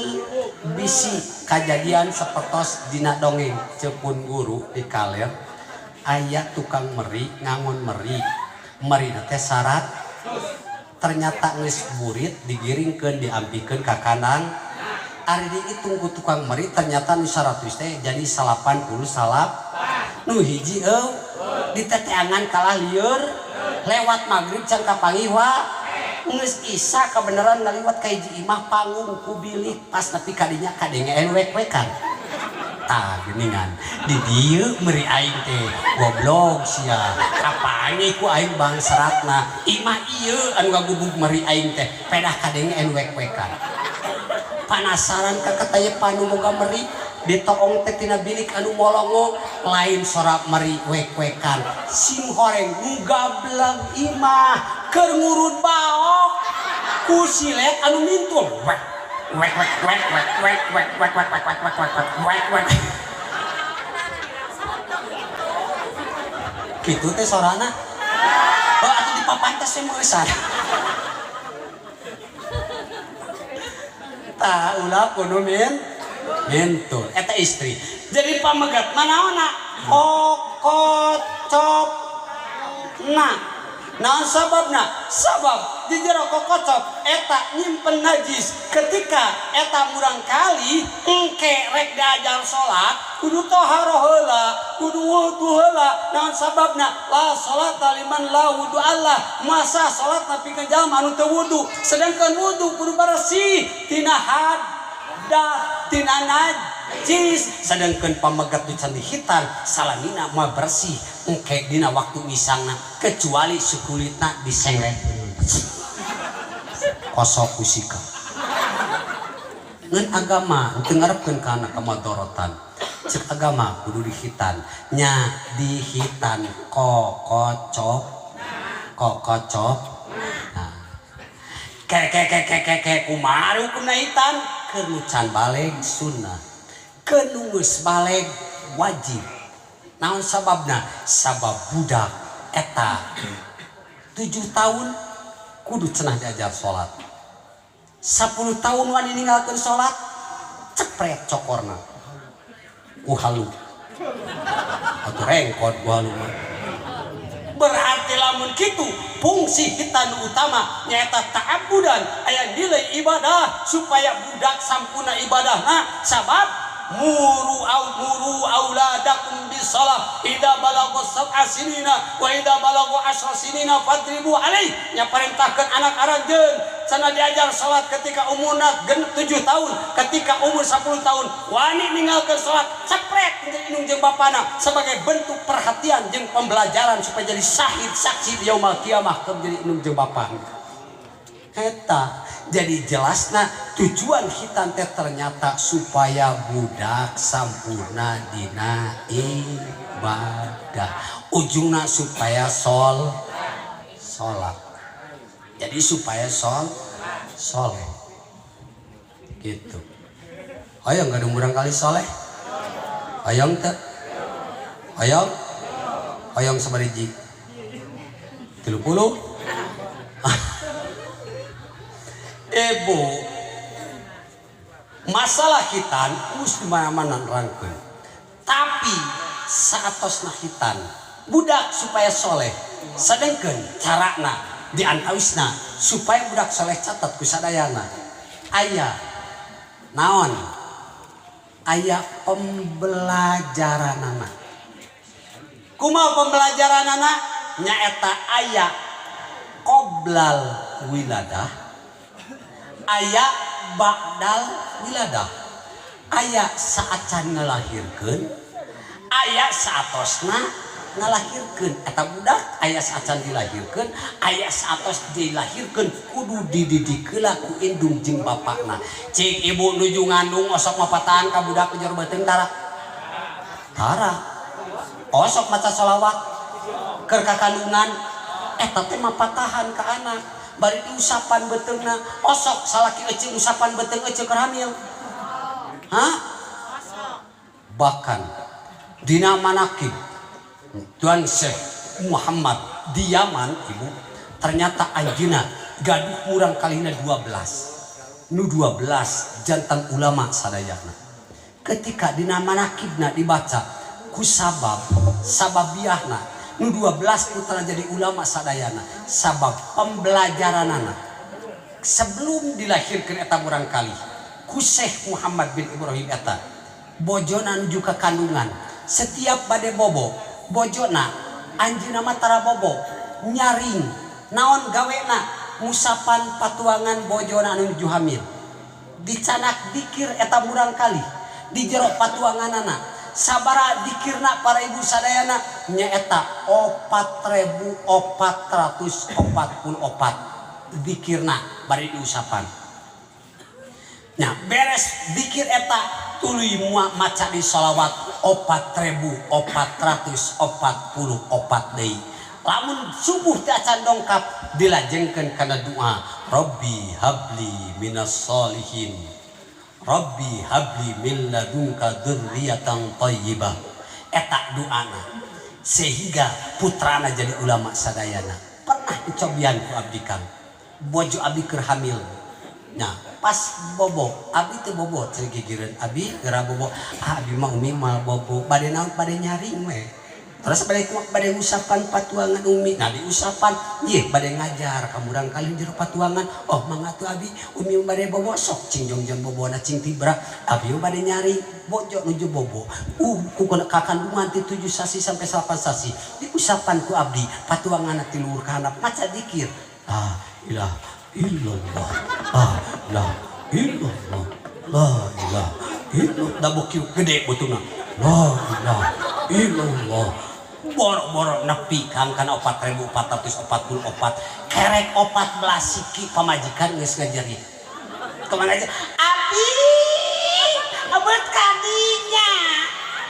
bisi kajadian sapertos dina dongeng cepun guru di kaler aya tukang meri ngangon meri meri teh syarat ternyata geus burit digiringkeun diampikeun ka kandang ari dihitung ku tukang meri ternyata nu 100 teh jadi 89 nu hiji eueuh diteteangan kalah lieur lewat maghrib can kapanggih wa geus isa kebenaran ngaliwat ka hiji imah panggung ku bilik pas nepi ka dinya kadenge wek-wekan. Tah geuningan di dieu meuri aing teh goblok sia kapangi ku aing bangseratna imah ieu anu ngagubug meuri aing teh pedah kadenge wek-wekan. Panasaran ka ketaya panu moga meri ditoong teh tina bilik anu molongo lain sora meri wek-wekan sing horeng nu gableg imah keur ngurut baok ku silet anu mintul wek wek wek wek wek wek wek wek wek wek wek wek wek wek wek. Kitu teh sorana. Oh, atuh di papan teh meusan. Tah ulah kudu mintul eta istri. Jadi pamegat manaona kokocop na. Naon sababna? Sabab di jero kokocop eta nyimpen najis. Ketika eta murang kali engke rek diajar salat kudu taharah heula, kudu wudu heula. Naon sababna? La salata liman la wudu Allah. Masa salat tapi ka jalma anu teu wudu. Sedangkan wudu kudu bersih tina hadas, tina najis. Sedangkan pamegat di candi hitan salamina mah bersih engke dina waktu misangna kecuali sukulitna disengret kosok kusika. Ngan agama teu ngarepkeun kana kamadorotan. Cek agama kudu dihitan nya dihitan kokocop kokocop. Nah ke ke ke ke ke ke kumaha hukumna hitan? Keur nu can baleg sunnah, keur nu geus baleg wajib. Naon sababna? Sabab budak eta 7 tahun kudu cenah diajar salat. 10 tahun wani ninggalkeun salat cepret cokorna ku halu atuh rengkot ku halu mah. Berarti lamun kitu fungsi hitan utama nyaeta ta'abudan aya nilai ibadah supaya budak sampurna ibadahna. Sabab muru auladakum bisalah idza balagha sab'a sinina wa idza balagha asra sinina fadribu alaih. Nya parentahkeun anak aranjeun cenah diajar salat ketika umurna 7 tahun, ketika umur 10 tahun wani ninggalkeun salat cepret jeung indung jeung bapana sebagai bentuk perhatian jeung pembelajaran supaya jadi syahid saksi di yaumul kiamah keur jadi indung jeung bapana. Eta jadi jelasna tujuan hitan teh ternyata supaya budak sampurna dina ibadah, ujungna supaya sholat. Jadi supaya soleh gitu. Hayang gaduh murang kali soleh? Hayang teh? Hayang? Hayang sabariji? 30? Ibu, masalah hitan mesti mana-mana nerangkeun. Tapi saatosna hitan budak supaya soleh, sedengkeun carana diantawisna supaya budak soleh catat ku sadayana. Aya naon? Aya pembelajaranana. Kumaha pembelajaranana? Nyaeta aya qoblal wiladah, aya ba'dal wiladah, aya saacan ngalahirkeun, aya saatosna ngalahirkeun. Eta budak aya saacan dilahirkeun, aya saatos dilahirkeun kudu dididik heula ku indung jeung bapakna. Cik ibu nuju ngandung osok mapatahan ka budak jero beuteung tara? Tara. Osok maca sholawat keur ka kandungan eta teh mapatahan ka anak. Bari diusapan beuteungna osok salaki euceung usapan beuteung euceung keur hamil. Hah? Bahkan dina manakib Tuan Syekh Muhammad di Yaman ibu ternyata anjeunna gaduh murang kalina 12 nu 12 jantan ulama sadayana. Ketika dina manakibna dibaca ku sabab sababiahna nu 12 putra jadi ulama sadayana sabab pembelajaranana sebelum dilahirkan eta murang kali ku Syekh Muhammad bin Ibrahim eta bojona nuju ka kandungan setiap bade bobo bojona anjeunna mah tara bobo nyaring naon gawena musapan patuangan bojona anu nuju hamil dicanak dikir eta murang kali di jero patuanganana sabara dikirna para ibu sadayana nyaeta 4444 dikirna bari diusapan. Nya beres dikir eta tuluy maca di sholawat 4444 deui. Lamun subuh teh acan dongkap dilajengkeun kana doa Rabbi habli minas solihin, Rabbi habli min ladunka dzurriyyatan thayyibah. Eta doana. Sehingga putrana jadi ulama sadayana. Pernah dicobian ku abdi, Kang. Bojo abdi keur hamil. Nah, pas bobo, abdi teu bobo cenah gigireun abdi geura bobo. Ah, abdi mah umi moal bobo. Bade naon? Bade nyaring we. Terus bade kumaha? Bade ngusapan patuangan, umi. Nah, diusapan, ieu bade ngajar ka murang kali jero patuangan. Oh, mangga tuh abi, umi bade bobo sok cing jongjon bobona cing tibra. Abi mah bade nyaring, bojo nuju bobo. Ku ka kandungan ti 7 sasi sampai 8 sasi. Diusapan ku abdi, patuangan ti luhur ka handap maca dikir. La ilaha illallah. La ilaha illallah. La ilaha illallah. Da kieu gede butungna. La ilaha illallah. Boro-boro nepi, Kang, kana 4444 kerek 14 siki pamajikan geus ngajerit. Kemana aja? Abi, abet kadinya.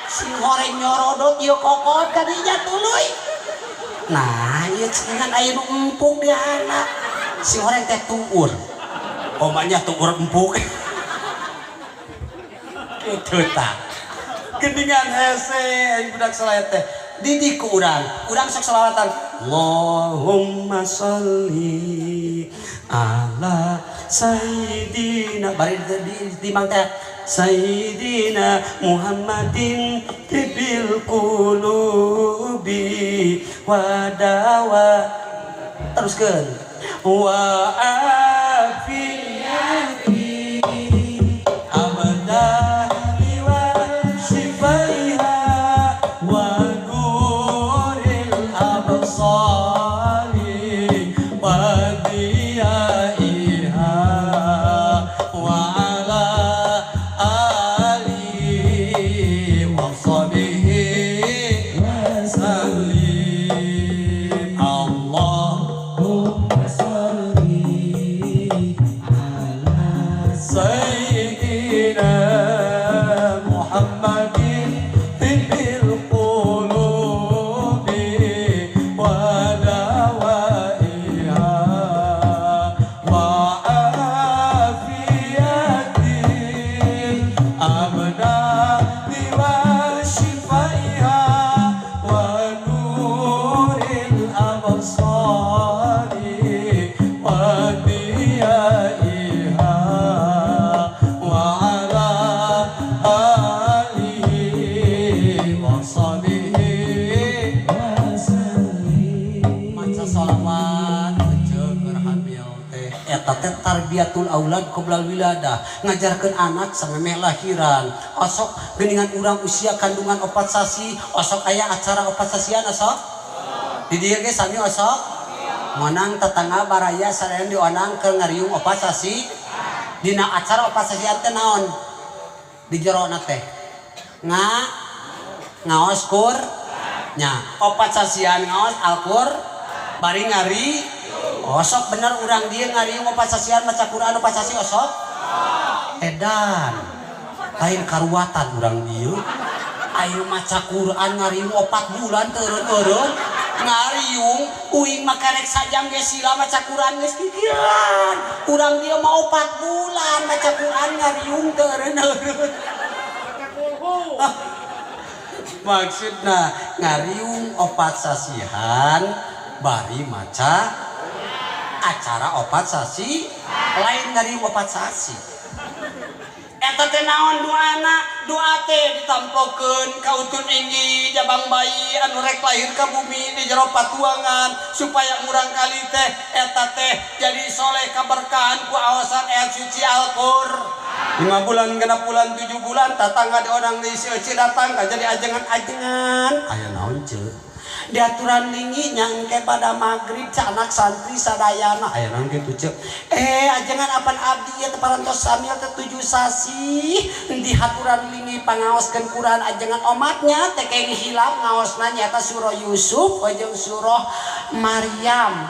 Sing horeng nyorodot ieu kokot kadinya tuluy. Nah, ieu cenah aya nu empuk di anak. Sing horeng teh tuur. Omanya tuur empuk. Kitu tah. Geningan hese aing budak salaya teh. Didik ku urang, urang sok selawatan. Allahumma sholli ala sayyidina bari di timang teh Sayyidina Muhammadin tibil qulubi wa dawa teruskeun wa afiyati abdani wa shifaiha wa nuril absari wa diyaiha wa ala alihi wa sahbihi wa sallim. Allahumma sholli ala sayyidina Muhammadin tibbil qulubi wa dawaiha wa afiyatil abdani wa shifaiha wa nuril absari wa diyaiha wa ala alihi wa sahbihi. Maca sholawat keur hamil teh eta teh tarbiyatul aulad qoblal wiladah, ngajarkeun anak samemeh lahiran. Osok geuningan urang usia kandungan 4 sasi osok aya acara 4 sasian. Osok di dieu ge sami osok ngonang tetangga baraya sadayana dionang keur ngariung 4 sasi. Dina acara 4 sasian teh naon di jerona teh nga ngaos kur nya 4 sasian, ngaos Alqur bari ngari. Osok bener urang dieu ngariung 4 sasian, maca Quran 4 sasi osok? Edan, lain karuatan urang dieu. Ayo maca Quran ngariung 4 bulan teu eureun-eureun ngariung. Uing mah karek sajam ge sila maca Quran geus kikiran. Urang dieu mah 4 bulan maca Quran ngariung teu eureun-eureun. Maksudna ngariung 4 sasihan bari maca acara 4 sasi, lain ngariung 4 sasi. Eta teh naon doana? Doa teh ditampokeun ka utun inggi jabang bayi anu rek lahir ka bumi di jero patuangan supaya murang kali teh eta teh jadi soleh, kaberkahan ku awasan ayat suci Al-Qur. 5 bulan, 6 bulan, 7 bulan, tatangga di orang di si datang ka jadi ajengan-ajengan. Aya naon ceu? Diaturan lingi nyangke pada maghrib ca anak santri sadayana. Aya naon kitu ceu? Eh, ajengan apan abdi ya teh parantos samil teh 7 sasi dihaturan lingi pangaoskeun Quran ajengan. Omatnya teh kenging hilap ngaosna nyaeta surah Yusuf jeung surah Maryam.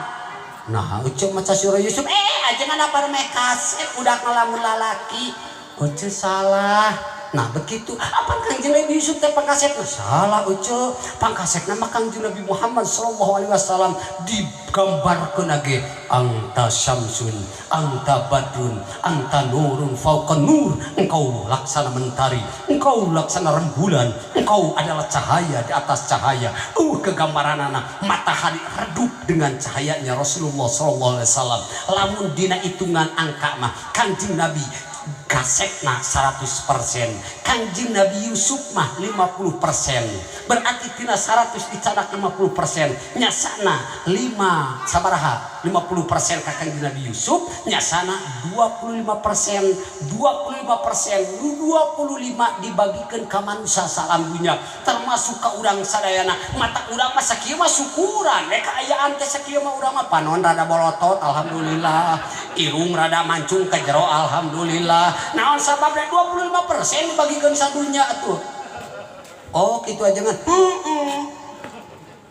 Nah, ucap maca surah Yusuf. Eh, ajengan apa meh kasep udah ngalamun lalaki. Ece salah. Nah begitu, apa Kangjeng Nabi Yusuf teh pangkasepna? Salah Ece, pangkasepna mah Kangjeng Nabi Muhammad sallallahu alaihi wasallam digambarkeun ge anta syamsun, anta badrun, anta nurun fauqa nur. Engkau laksana mentari, engkau laksana rembulan, engkau adalah cahaya di atas cahaya. Kegambaranana matahari redup dengan cahayanya Rasulullah sallallahu alaihi wasallam. Lamun dina hitungan angka mah Kangjeng Nabi kasekna 100%, Kangjeng Nabi Yusuf mah 50%. Berarti tina 100 dicadak 50%, nyasana 5 sabaraha? 50% ka Kangjeng Nabi Yusuf, nyasana 25%. 25% nu 25 dibagikan ka manusia salam dunya, termasuk ka urang sadayana. Mata urang mah sakieu mah syukuran we kaayaan teh. Sakieu mah urang mah panon rada bolotot alhamdulillah, irung rada mancung ke jero alhamdulillah. Naon sababna? 25% dibagikan sadunya atuh. Oh kitu ajengan. Heeh,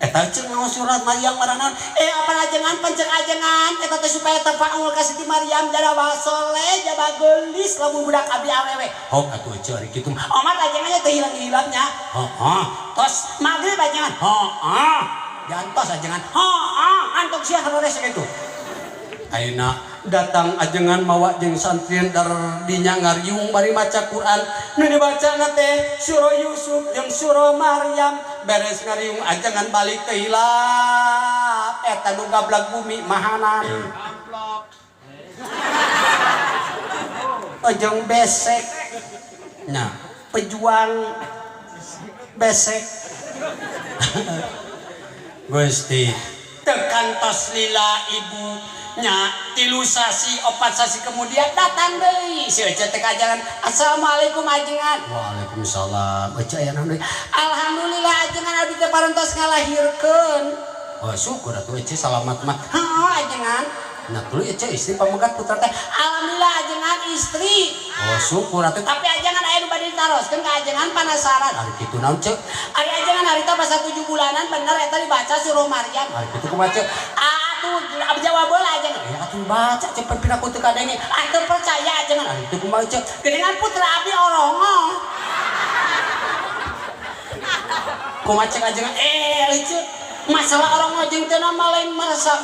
eta ceuk mawa surat Maryam maranan. Apa ajengan pancek ajengan eta teh supaya tafaul ka Siti Maryam jaba soleh, jaba geulis lamun budak abdi awewe. Oh atuh ece ari kitu mah omat ajengannya teh hilang-hilangnya. Heeh, tos magrib ajengan. Heeh, jantos ajengan. Heeh, antuk sia harores kitu. Ayeuna datang ajengan mawa jeung santrian dardinya ngariung bari maca Quran. Nu dibacana teh surah Yusuf jeung surah Maryam. Beres ngariung ajengan balik teh hilap eta nu gablag bumi mahanan ojong besek nya pejuang besek. Gusti tekan tos lila ibu nya 3 sasi 4 sasi kemudian datang deui si Ece teh ajengan. Assalamualaikum ajengan. Waalaikumsalam. Ece aya naon deui? Alhamdulillah ajengan, abdi teh parantos ngalahirkeun. Oh syukur atuh Ece salamat mah. Heuh ajengan. Nah tuluy Ece istri pamegat putra teh? Alhamdulillah ajengan, istri. Oh syukur atuh, tapi ajengan aya nu bade ditaroskeun ka ajengan, panasaran. Ari kitu naon ceuk? Ari ajengan harita basa 7 bulanan bener eta dibaca surah Maryam? Ari kitu kumaha ceuk? Atuh abdi jawab heula ajengan. Ya atuh baca cepet piraku teu kadenge. Ah teu percaya ajengan. Ari kitu kumaha ceuk? Geuningan putra abdi orongo. Kumaha ceuk ajengan? Lucu. Masalah orang ngojeng teh nama lain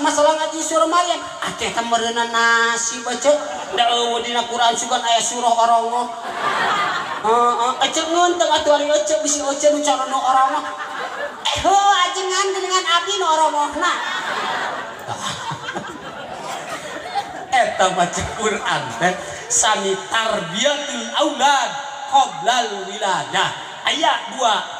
masalah ngaji surah Maryam. Ah teh eta meureunna nasib ece. Da eueuh dina Quran sugan aya surah orongo. Heeh, ece ngeunteng atuh ari ece bisi ece nu carana orongo. Heuh ajengan geuningan abdi nu oromohna. Eta maca Quran teh sami tarbiyatul aulad qoblal wiladah. Aya 2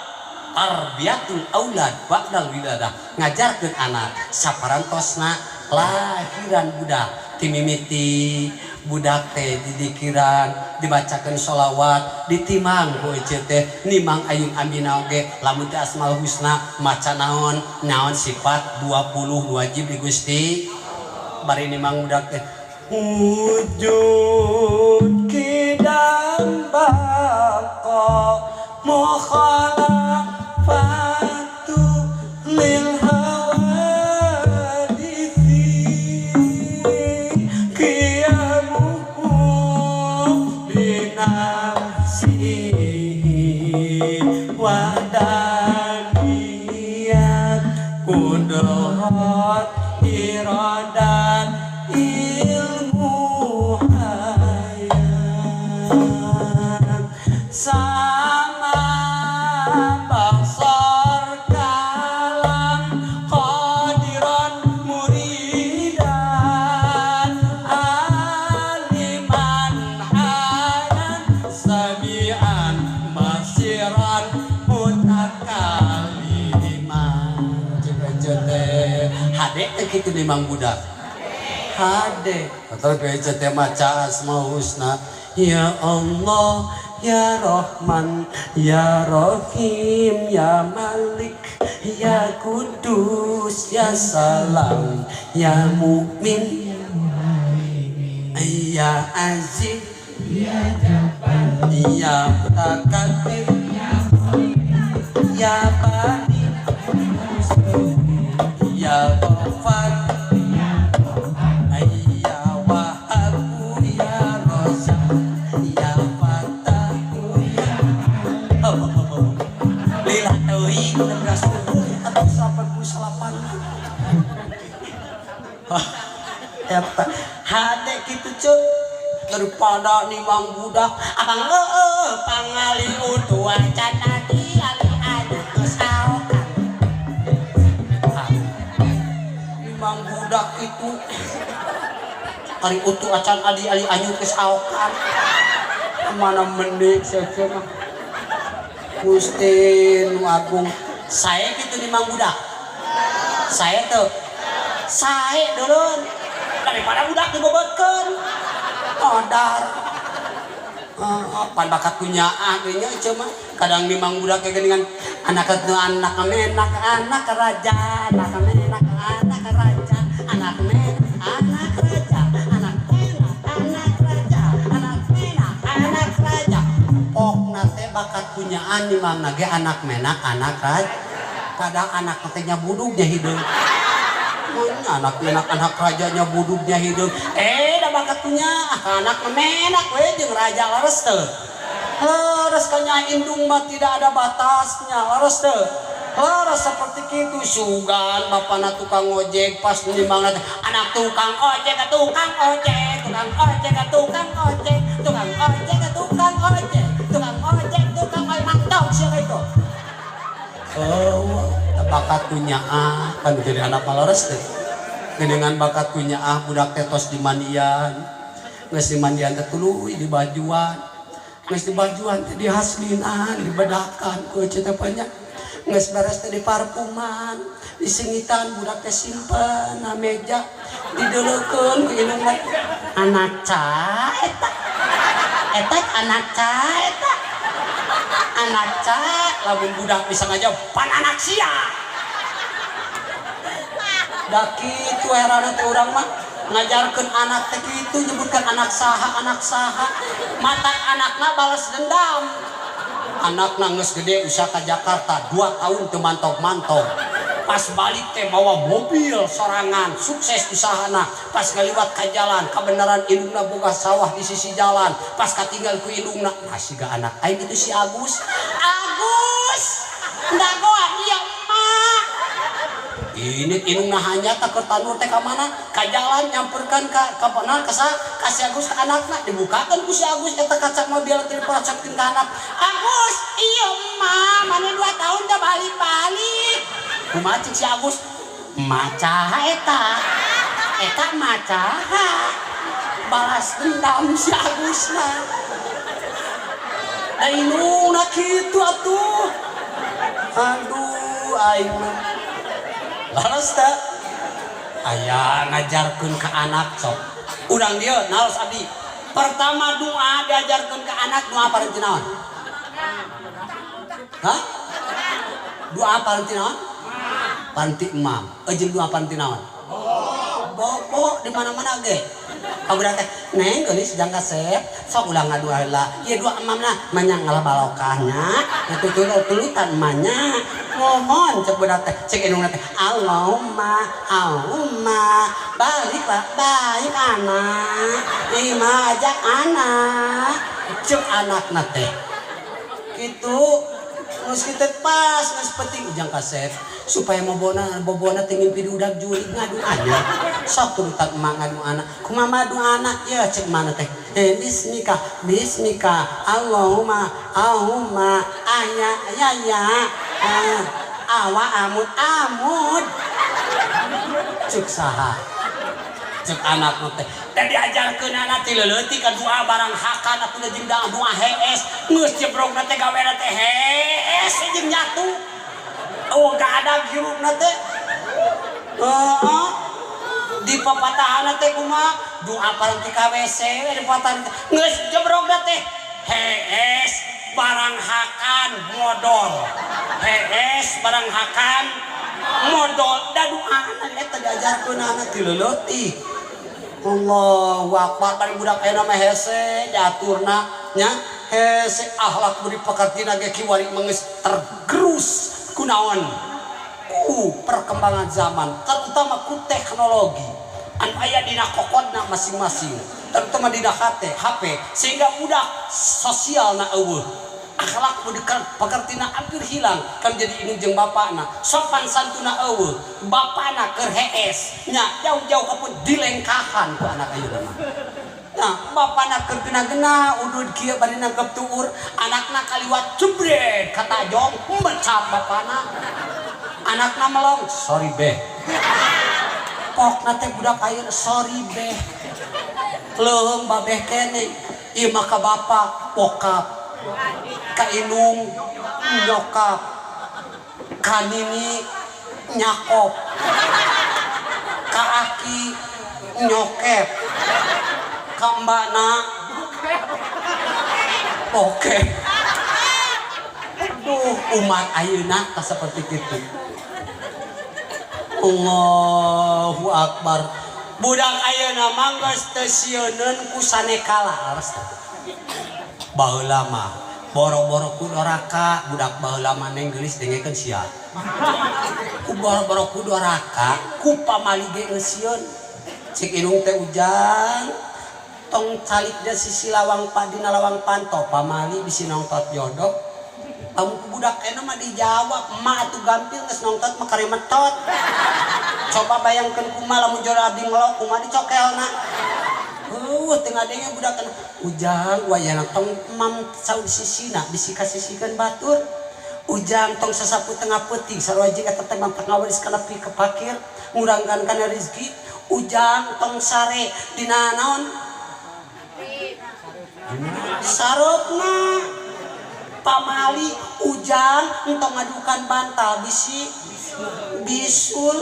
tarbiyatul aulad ba'dal wiladah, ngajarkeun anak saparantosna lahiran budak timimiti budak teh didikiran dibacakeun sholawat ditimang ku ece teh nimang ayun amina oge lamun teh asmaul husna maca naon naon sifat 20 wajib di Gusti bari nimang budak teh wujud kidam baqa mukhalafatu lil hawadisi qiyamuhu binafsihi wahdaniyat kudrat iradat ilmu hayat sama basar kalam qadiran muridan aliman hayan samian basiran mutakaliman. Hade teh kitu nimang budak hade atau baca teh maca asmaul husna ya Allah ya Rahman ya Rahim ya Malik ya Kudus ya Salam ya Mukmin ya Aziz ya Jabbar ya Mutakabbir ya Bani ya Ghaffar ya Wahhab ya Razzaq ya Lila teuing udah subuh atau 89. Hah, eta hade kitu ceu daripada nimang budak abang heueuh pangali utuh acan adi ali anu geus aokan. Nimang budak itu ari utuh acan adi ali anyut geus aokan. Mana mending sia mah. Gusti nu agung sae kitu nimang budak. Sae teu? Sae dulun. Daripada budak dibobotkeun. Modar. Pan bakat kunyaah ge nya ieu mah. Kadang nimang budak ge geuningan anak teu anak menak anak raja, anak menak anak raja, anak menak anak raja, anak menak anak raja, anak menak anak raja. Pokna teh bakat kunyaan nimangna ge anak menak anak raja. Padahal anak teh nya budugnya hideung. Mun anak menak anak rajanya budugnya hideung. Da bakat kunya anak menak we jeung raja leres teu? Leres kanya indung mah tidak ada batasnya, leres teu? Leres seperti kitu sugan bapana tukang ojek pas nimangna teh anak tukang ojek, tukang ojek, tukang ojek, tukang ojek, tukang ojek, tukang ojek, tukang ojek, tukang ojek, mantap sia itu. Oh, bakat kunyaah kan jadi anak maleres teh. Geningan bakat kunyaah budak teh tos dimandian. Geus dimandian teh tuluy dibajuan. Geus dibajuan teh dihaslinan, dibedakan ku ece teh banyak. Geus beres teh diparfuman, disingitan budak teh simpen na meja, dideleukeun ku indung teh. Anak ca eta. Eta anak ca eta. Anak ca lamun budak bisa ngajawab pan anak sia. Da kitu herana teh urang mah ngajarkeun anak teh kitu nyebutkeun anak saha anak saha mata anakna balas dendam. Anakna geus gede usaha ka Jakarta 2 tahun teu mantog-mantog. Pas balik teh mawa mobil sorangan sukses usahana. Pas ngaliwat ka jalan kabeneran indungna boga sawah di sisi jalan. Pas katinggal ku indungna nah siga anak aing itu si Agus. Agus ndagoan ieu emak. Ini indungna hanya tak ke tanur teh ka mana? Ka jalan nyamperkan ka mana? Ka sa, ka si Agus ka anakna dibukakan ku si Agus eta kaca mobil teh diperacatkeun ka anak. Agus, ieu emak, mana 2 tahun dah balik-balik. Kumaha cek si Agus? Maca eta. Eta maca. Balas dendam si Agusna. Da indungna kitu atuh. Aduh aing mah. Laras teh aya ngajarkeun ka anak sok. Urang dieu naros abdi. Pertama doa diajarkeun ka anak doa paranti naon? Hah? Doa paranti naon? Paranti emam. Jeung doa paranti naon? Bobo di mana-mana ge. Kabudak teh neng geulis jang kasep sok ulah ngadua heula. Ieu doa emamna manyang ngalah balokahnya. Atuh tulutan emanya. Mohon cek budak teh cek indungna teh Allahumma Allahumma baliklah baik anak ima ajak anak cek anakna teh kitu geus kitu pas geus penting ujang kasep supaya mobona bobona teh ngimpi diudag jurig ngaduanya sok turutan emak ngaduana kumaha duana ya cek mana teh bismika bismika Allahumma Allahumma aya ya ya awa amud amud cek saha cek anak teh dan diajarkeun anak teh leutik ka doa barang hakan atuh jeung doa hees geus jebrogna teh gawena teh hees jeung nyatu oh gak ada hirupna teh heeh di papatahanna teh kumaha doa paranti ka WC di papatahan geus jebrogna teh hees barang hakan modol hees barang hakan modol da doana eta diajarkeun anak ti leutik Allahu Akbar bari budak ayeuna mah hese diaturna nya hese akhlak budi pekertina ge kiwari geus tergerus kunaon ku perkembangan zaman terutama ku teknologi anu aya dina kokodna masing-masing terutama dina HP sehingga budak sosialna eueuh Akhlak budi pekertina hampir hilang kan jadi indung jeung bapakna sopan santuna eueuh bapakna keur hees nya jauh-jauh kapun dilengkahan ku anak ayeuna mah. Nah, bapakna keur gena-gena udud kieu bari nangkep tuur anakna kaliwat jebret kata jong mecap bapakna anakna melong sorry beh pokna teh budak ayeuna sorry beh leuheung babeh keneh ieu mah ka bapak bokap ka indung nyokap ka nini nyakop ka aki nyokep ka mbakna bokep. Aduh umat ayeuna tah seperti kitu. Allahu akbar. Budak ayeuna mah geus teu sieuneun ku sanekala. Baheula mah boro-boro ku doraka budak baheula mah neng geulis dengekeun sia. Ku boro-boro ku doraka ku pamali ge geus sieun. Cik indung teh ujang tong calik da sisi lawang padina lawang panto pamali bisi nongtot jodoh. Amun ku budak ayeuna mah dijawab emak atuh gampil geus nongtot mah kari metot. Coba bayangkeun kumaha lamun jodoh abdi ngelok kumaha dicokelna. Teu ngadenge budak ayeuna ujang wayahna tong mam saur sisina bisi kasisikeun batur. Ujang tong sasapu tengah peuting sarua jeung eta teh mah ngawaris kana pi ke pakir ngurangkan kana rezeki. Ujang tong sare dina naon? Sareupna pamali ujang entong ngadukan bantal bisi bisul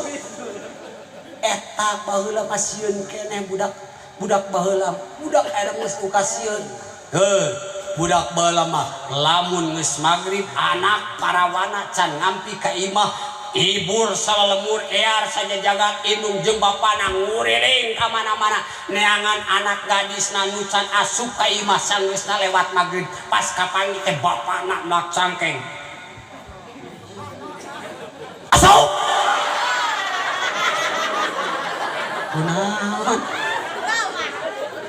eta baheula mah sieun keneh budak budak baheula budak ayeuna geus ukasieun heuh budak baheula mah lamun geus magrib anak parawana can ngampi ka imah ibur salalemur ear sajajagat indung jeung bapana nguriling ka mana-mana neangan anak gadisna nu can asup ka imah sanggeusna lewat magrib pas kapanggih teh bapana melak cangkeng asup kunaon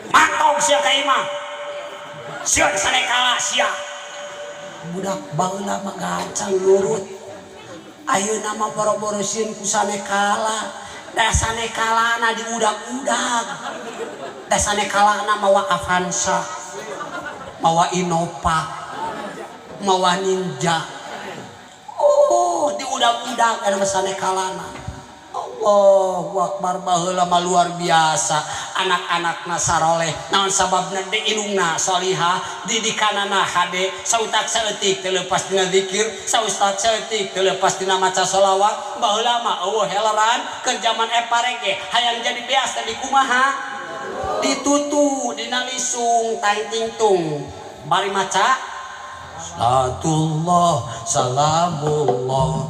mantog sia ka imah sieun sanekala sia budak baheula mah gancang nurut. Ayeuna mah boro-boro sieun ku sanekala da sanekalana diudag-udag da sanekalana mawa Avanza mawa Innova mawa Ninja oh diudag-udag eta mah sanekalana. Allahu akbar baheula mah luar biasa anak-anakna saroleh naon sababna di indungna solihah didikanana hade sautak saeutik teu leupas dina zikir sautak saeutik teu leupas dina maca sholawat baheula mah eueuh heleran keur jaman epare ge hayang jadi beas teh dikumaha ditutu dina lisung tangtingtung bari maca salatullah salamullah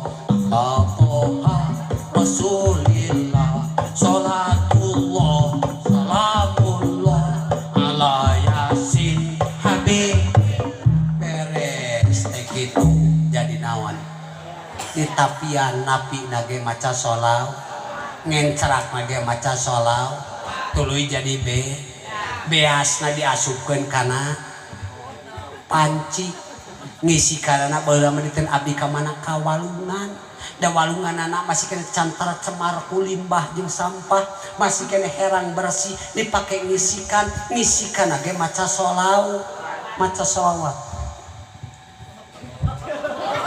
ala Rasulillah salatullah salamullah ala yasin habib beres teh kitu jadi naon ditapian napi nage maca sholawat ngencerak nage maca sholawat tuluy jadi be beasna diasupkeun kana panci ngisi karana baheula mah diteun abdi ka mana ka walungan da walungan anak masih kena cantar cemar ku limbah jeung sampah masih kena herang bersih dipake ngisikan ngisikan age maca sholawat maca sholawat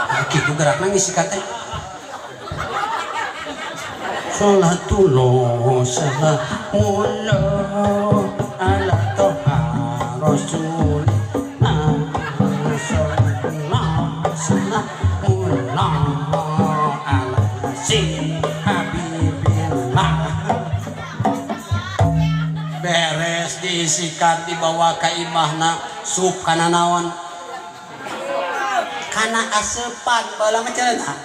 nah, kitu gerakna ngisikan teh salatullah salamullah ala toha rasulillah salamullah ala habibillah. Beres diisikan dibawa ka imahna sup kana naon kana aseupan baheula mah cenah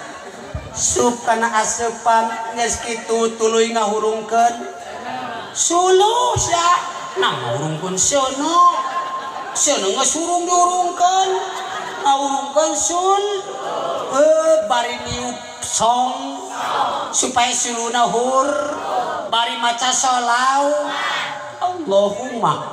sup kana aseupan geus kitu tuluy ngahurungkeun suluh sia nah ngahurungkeun seuneu seuneu geus hurung dihurungkeun ngahurungkeun sul bari niup song supaya suluna hur bari maca sholawat Allahumma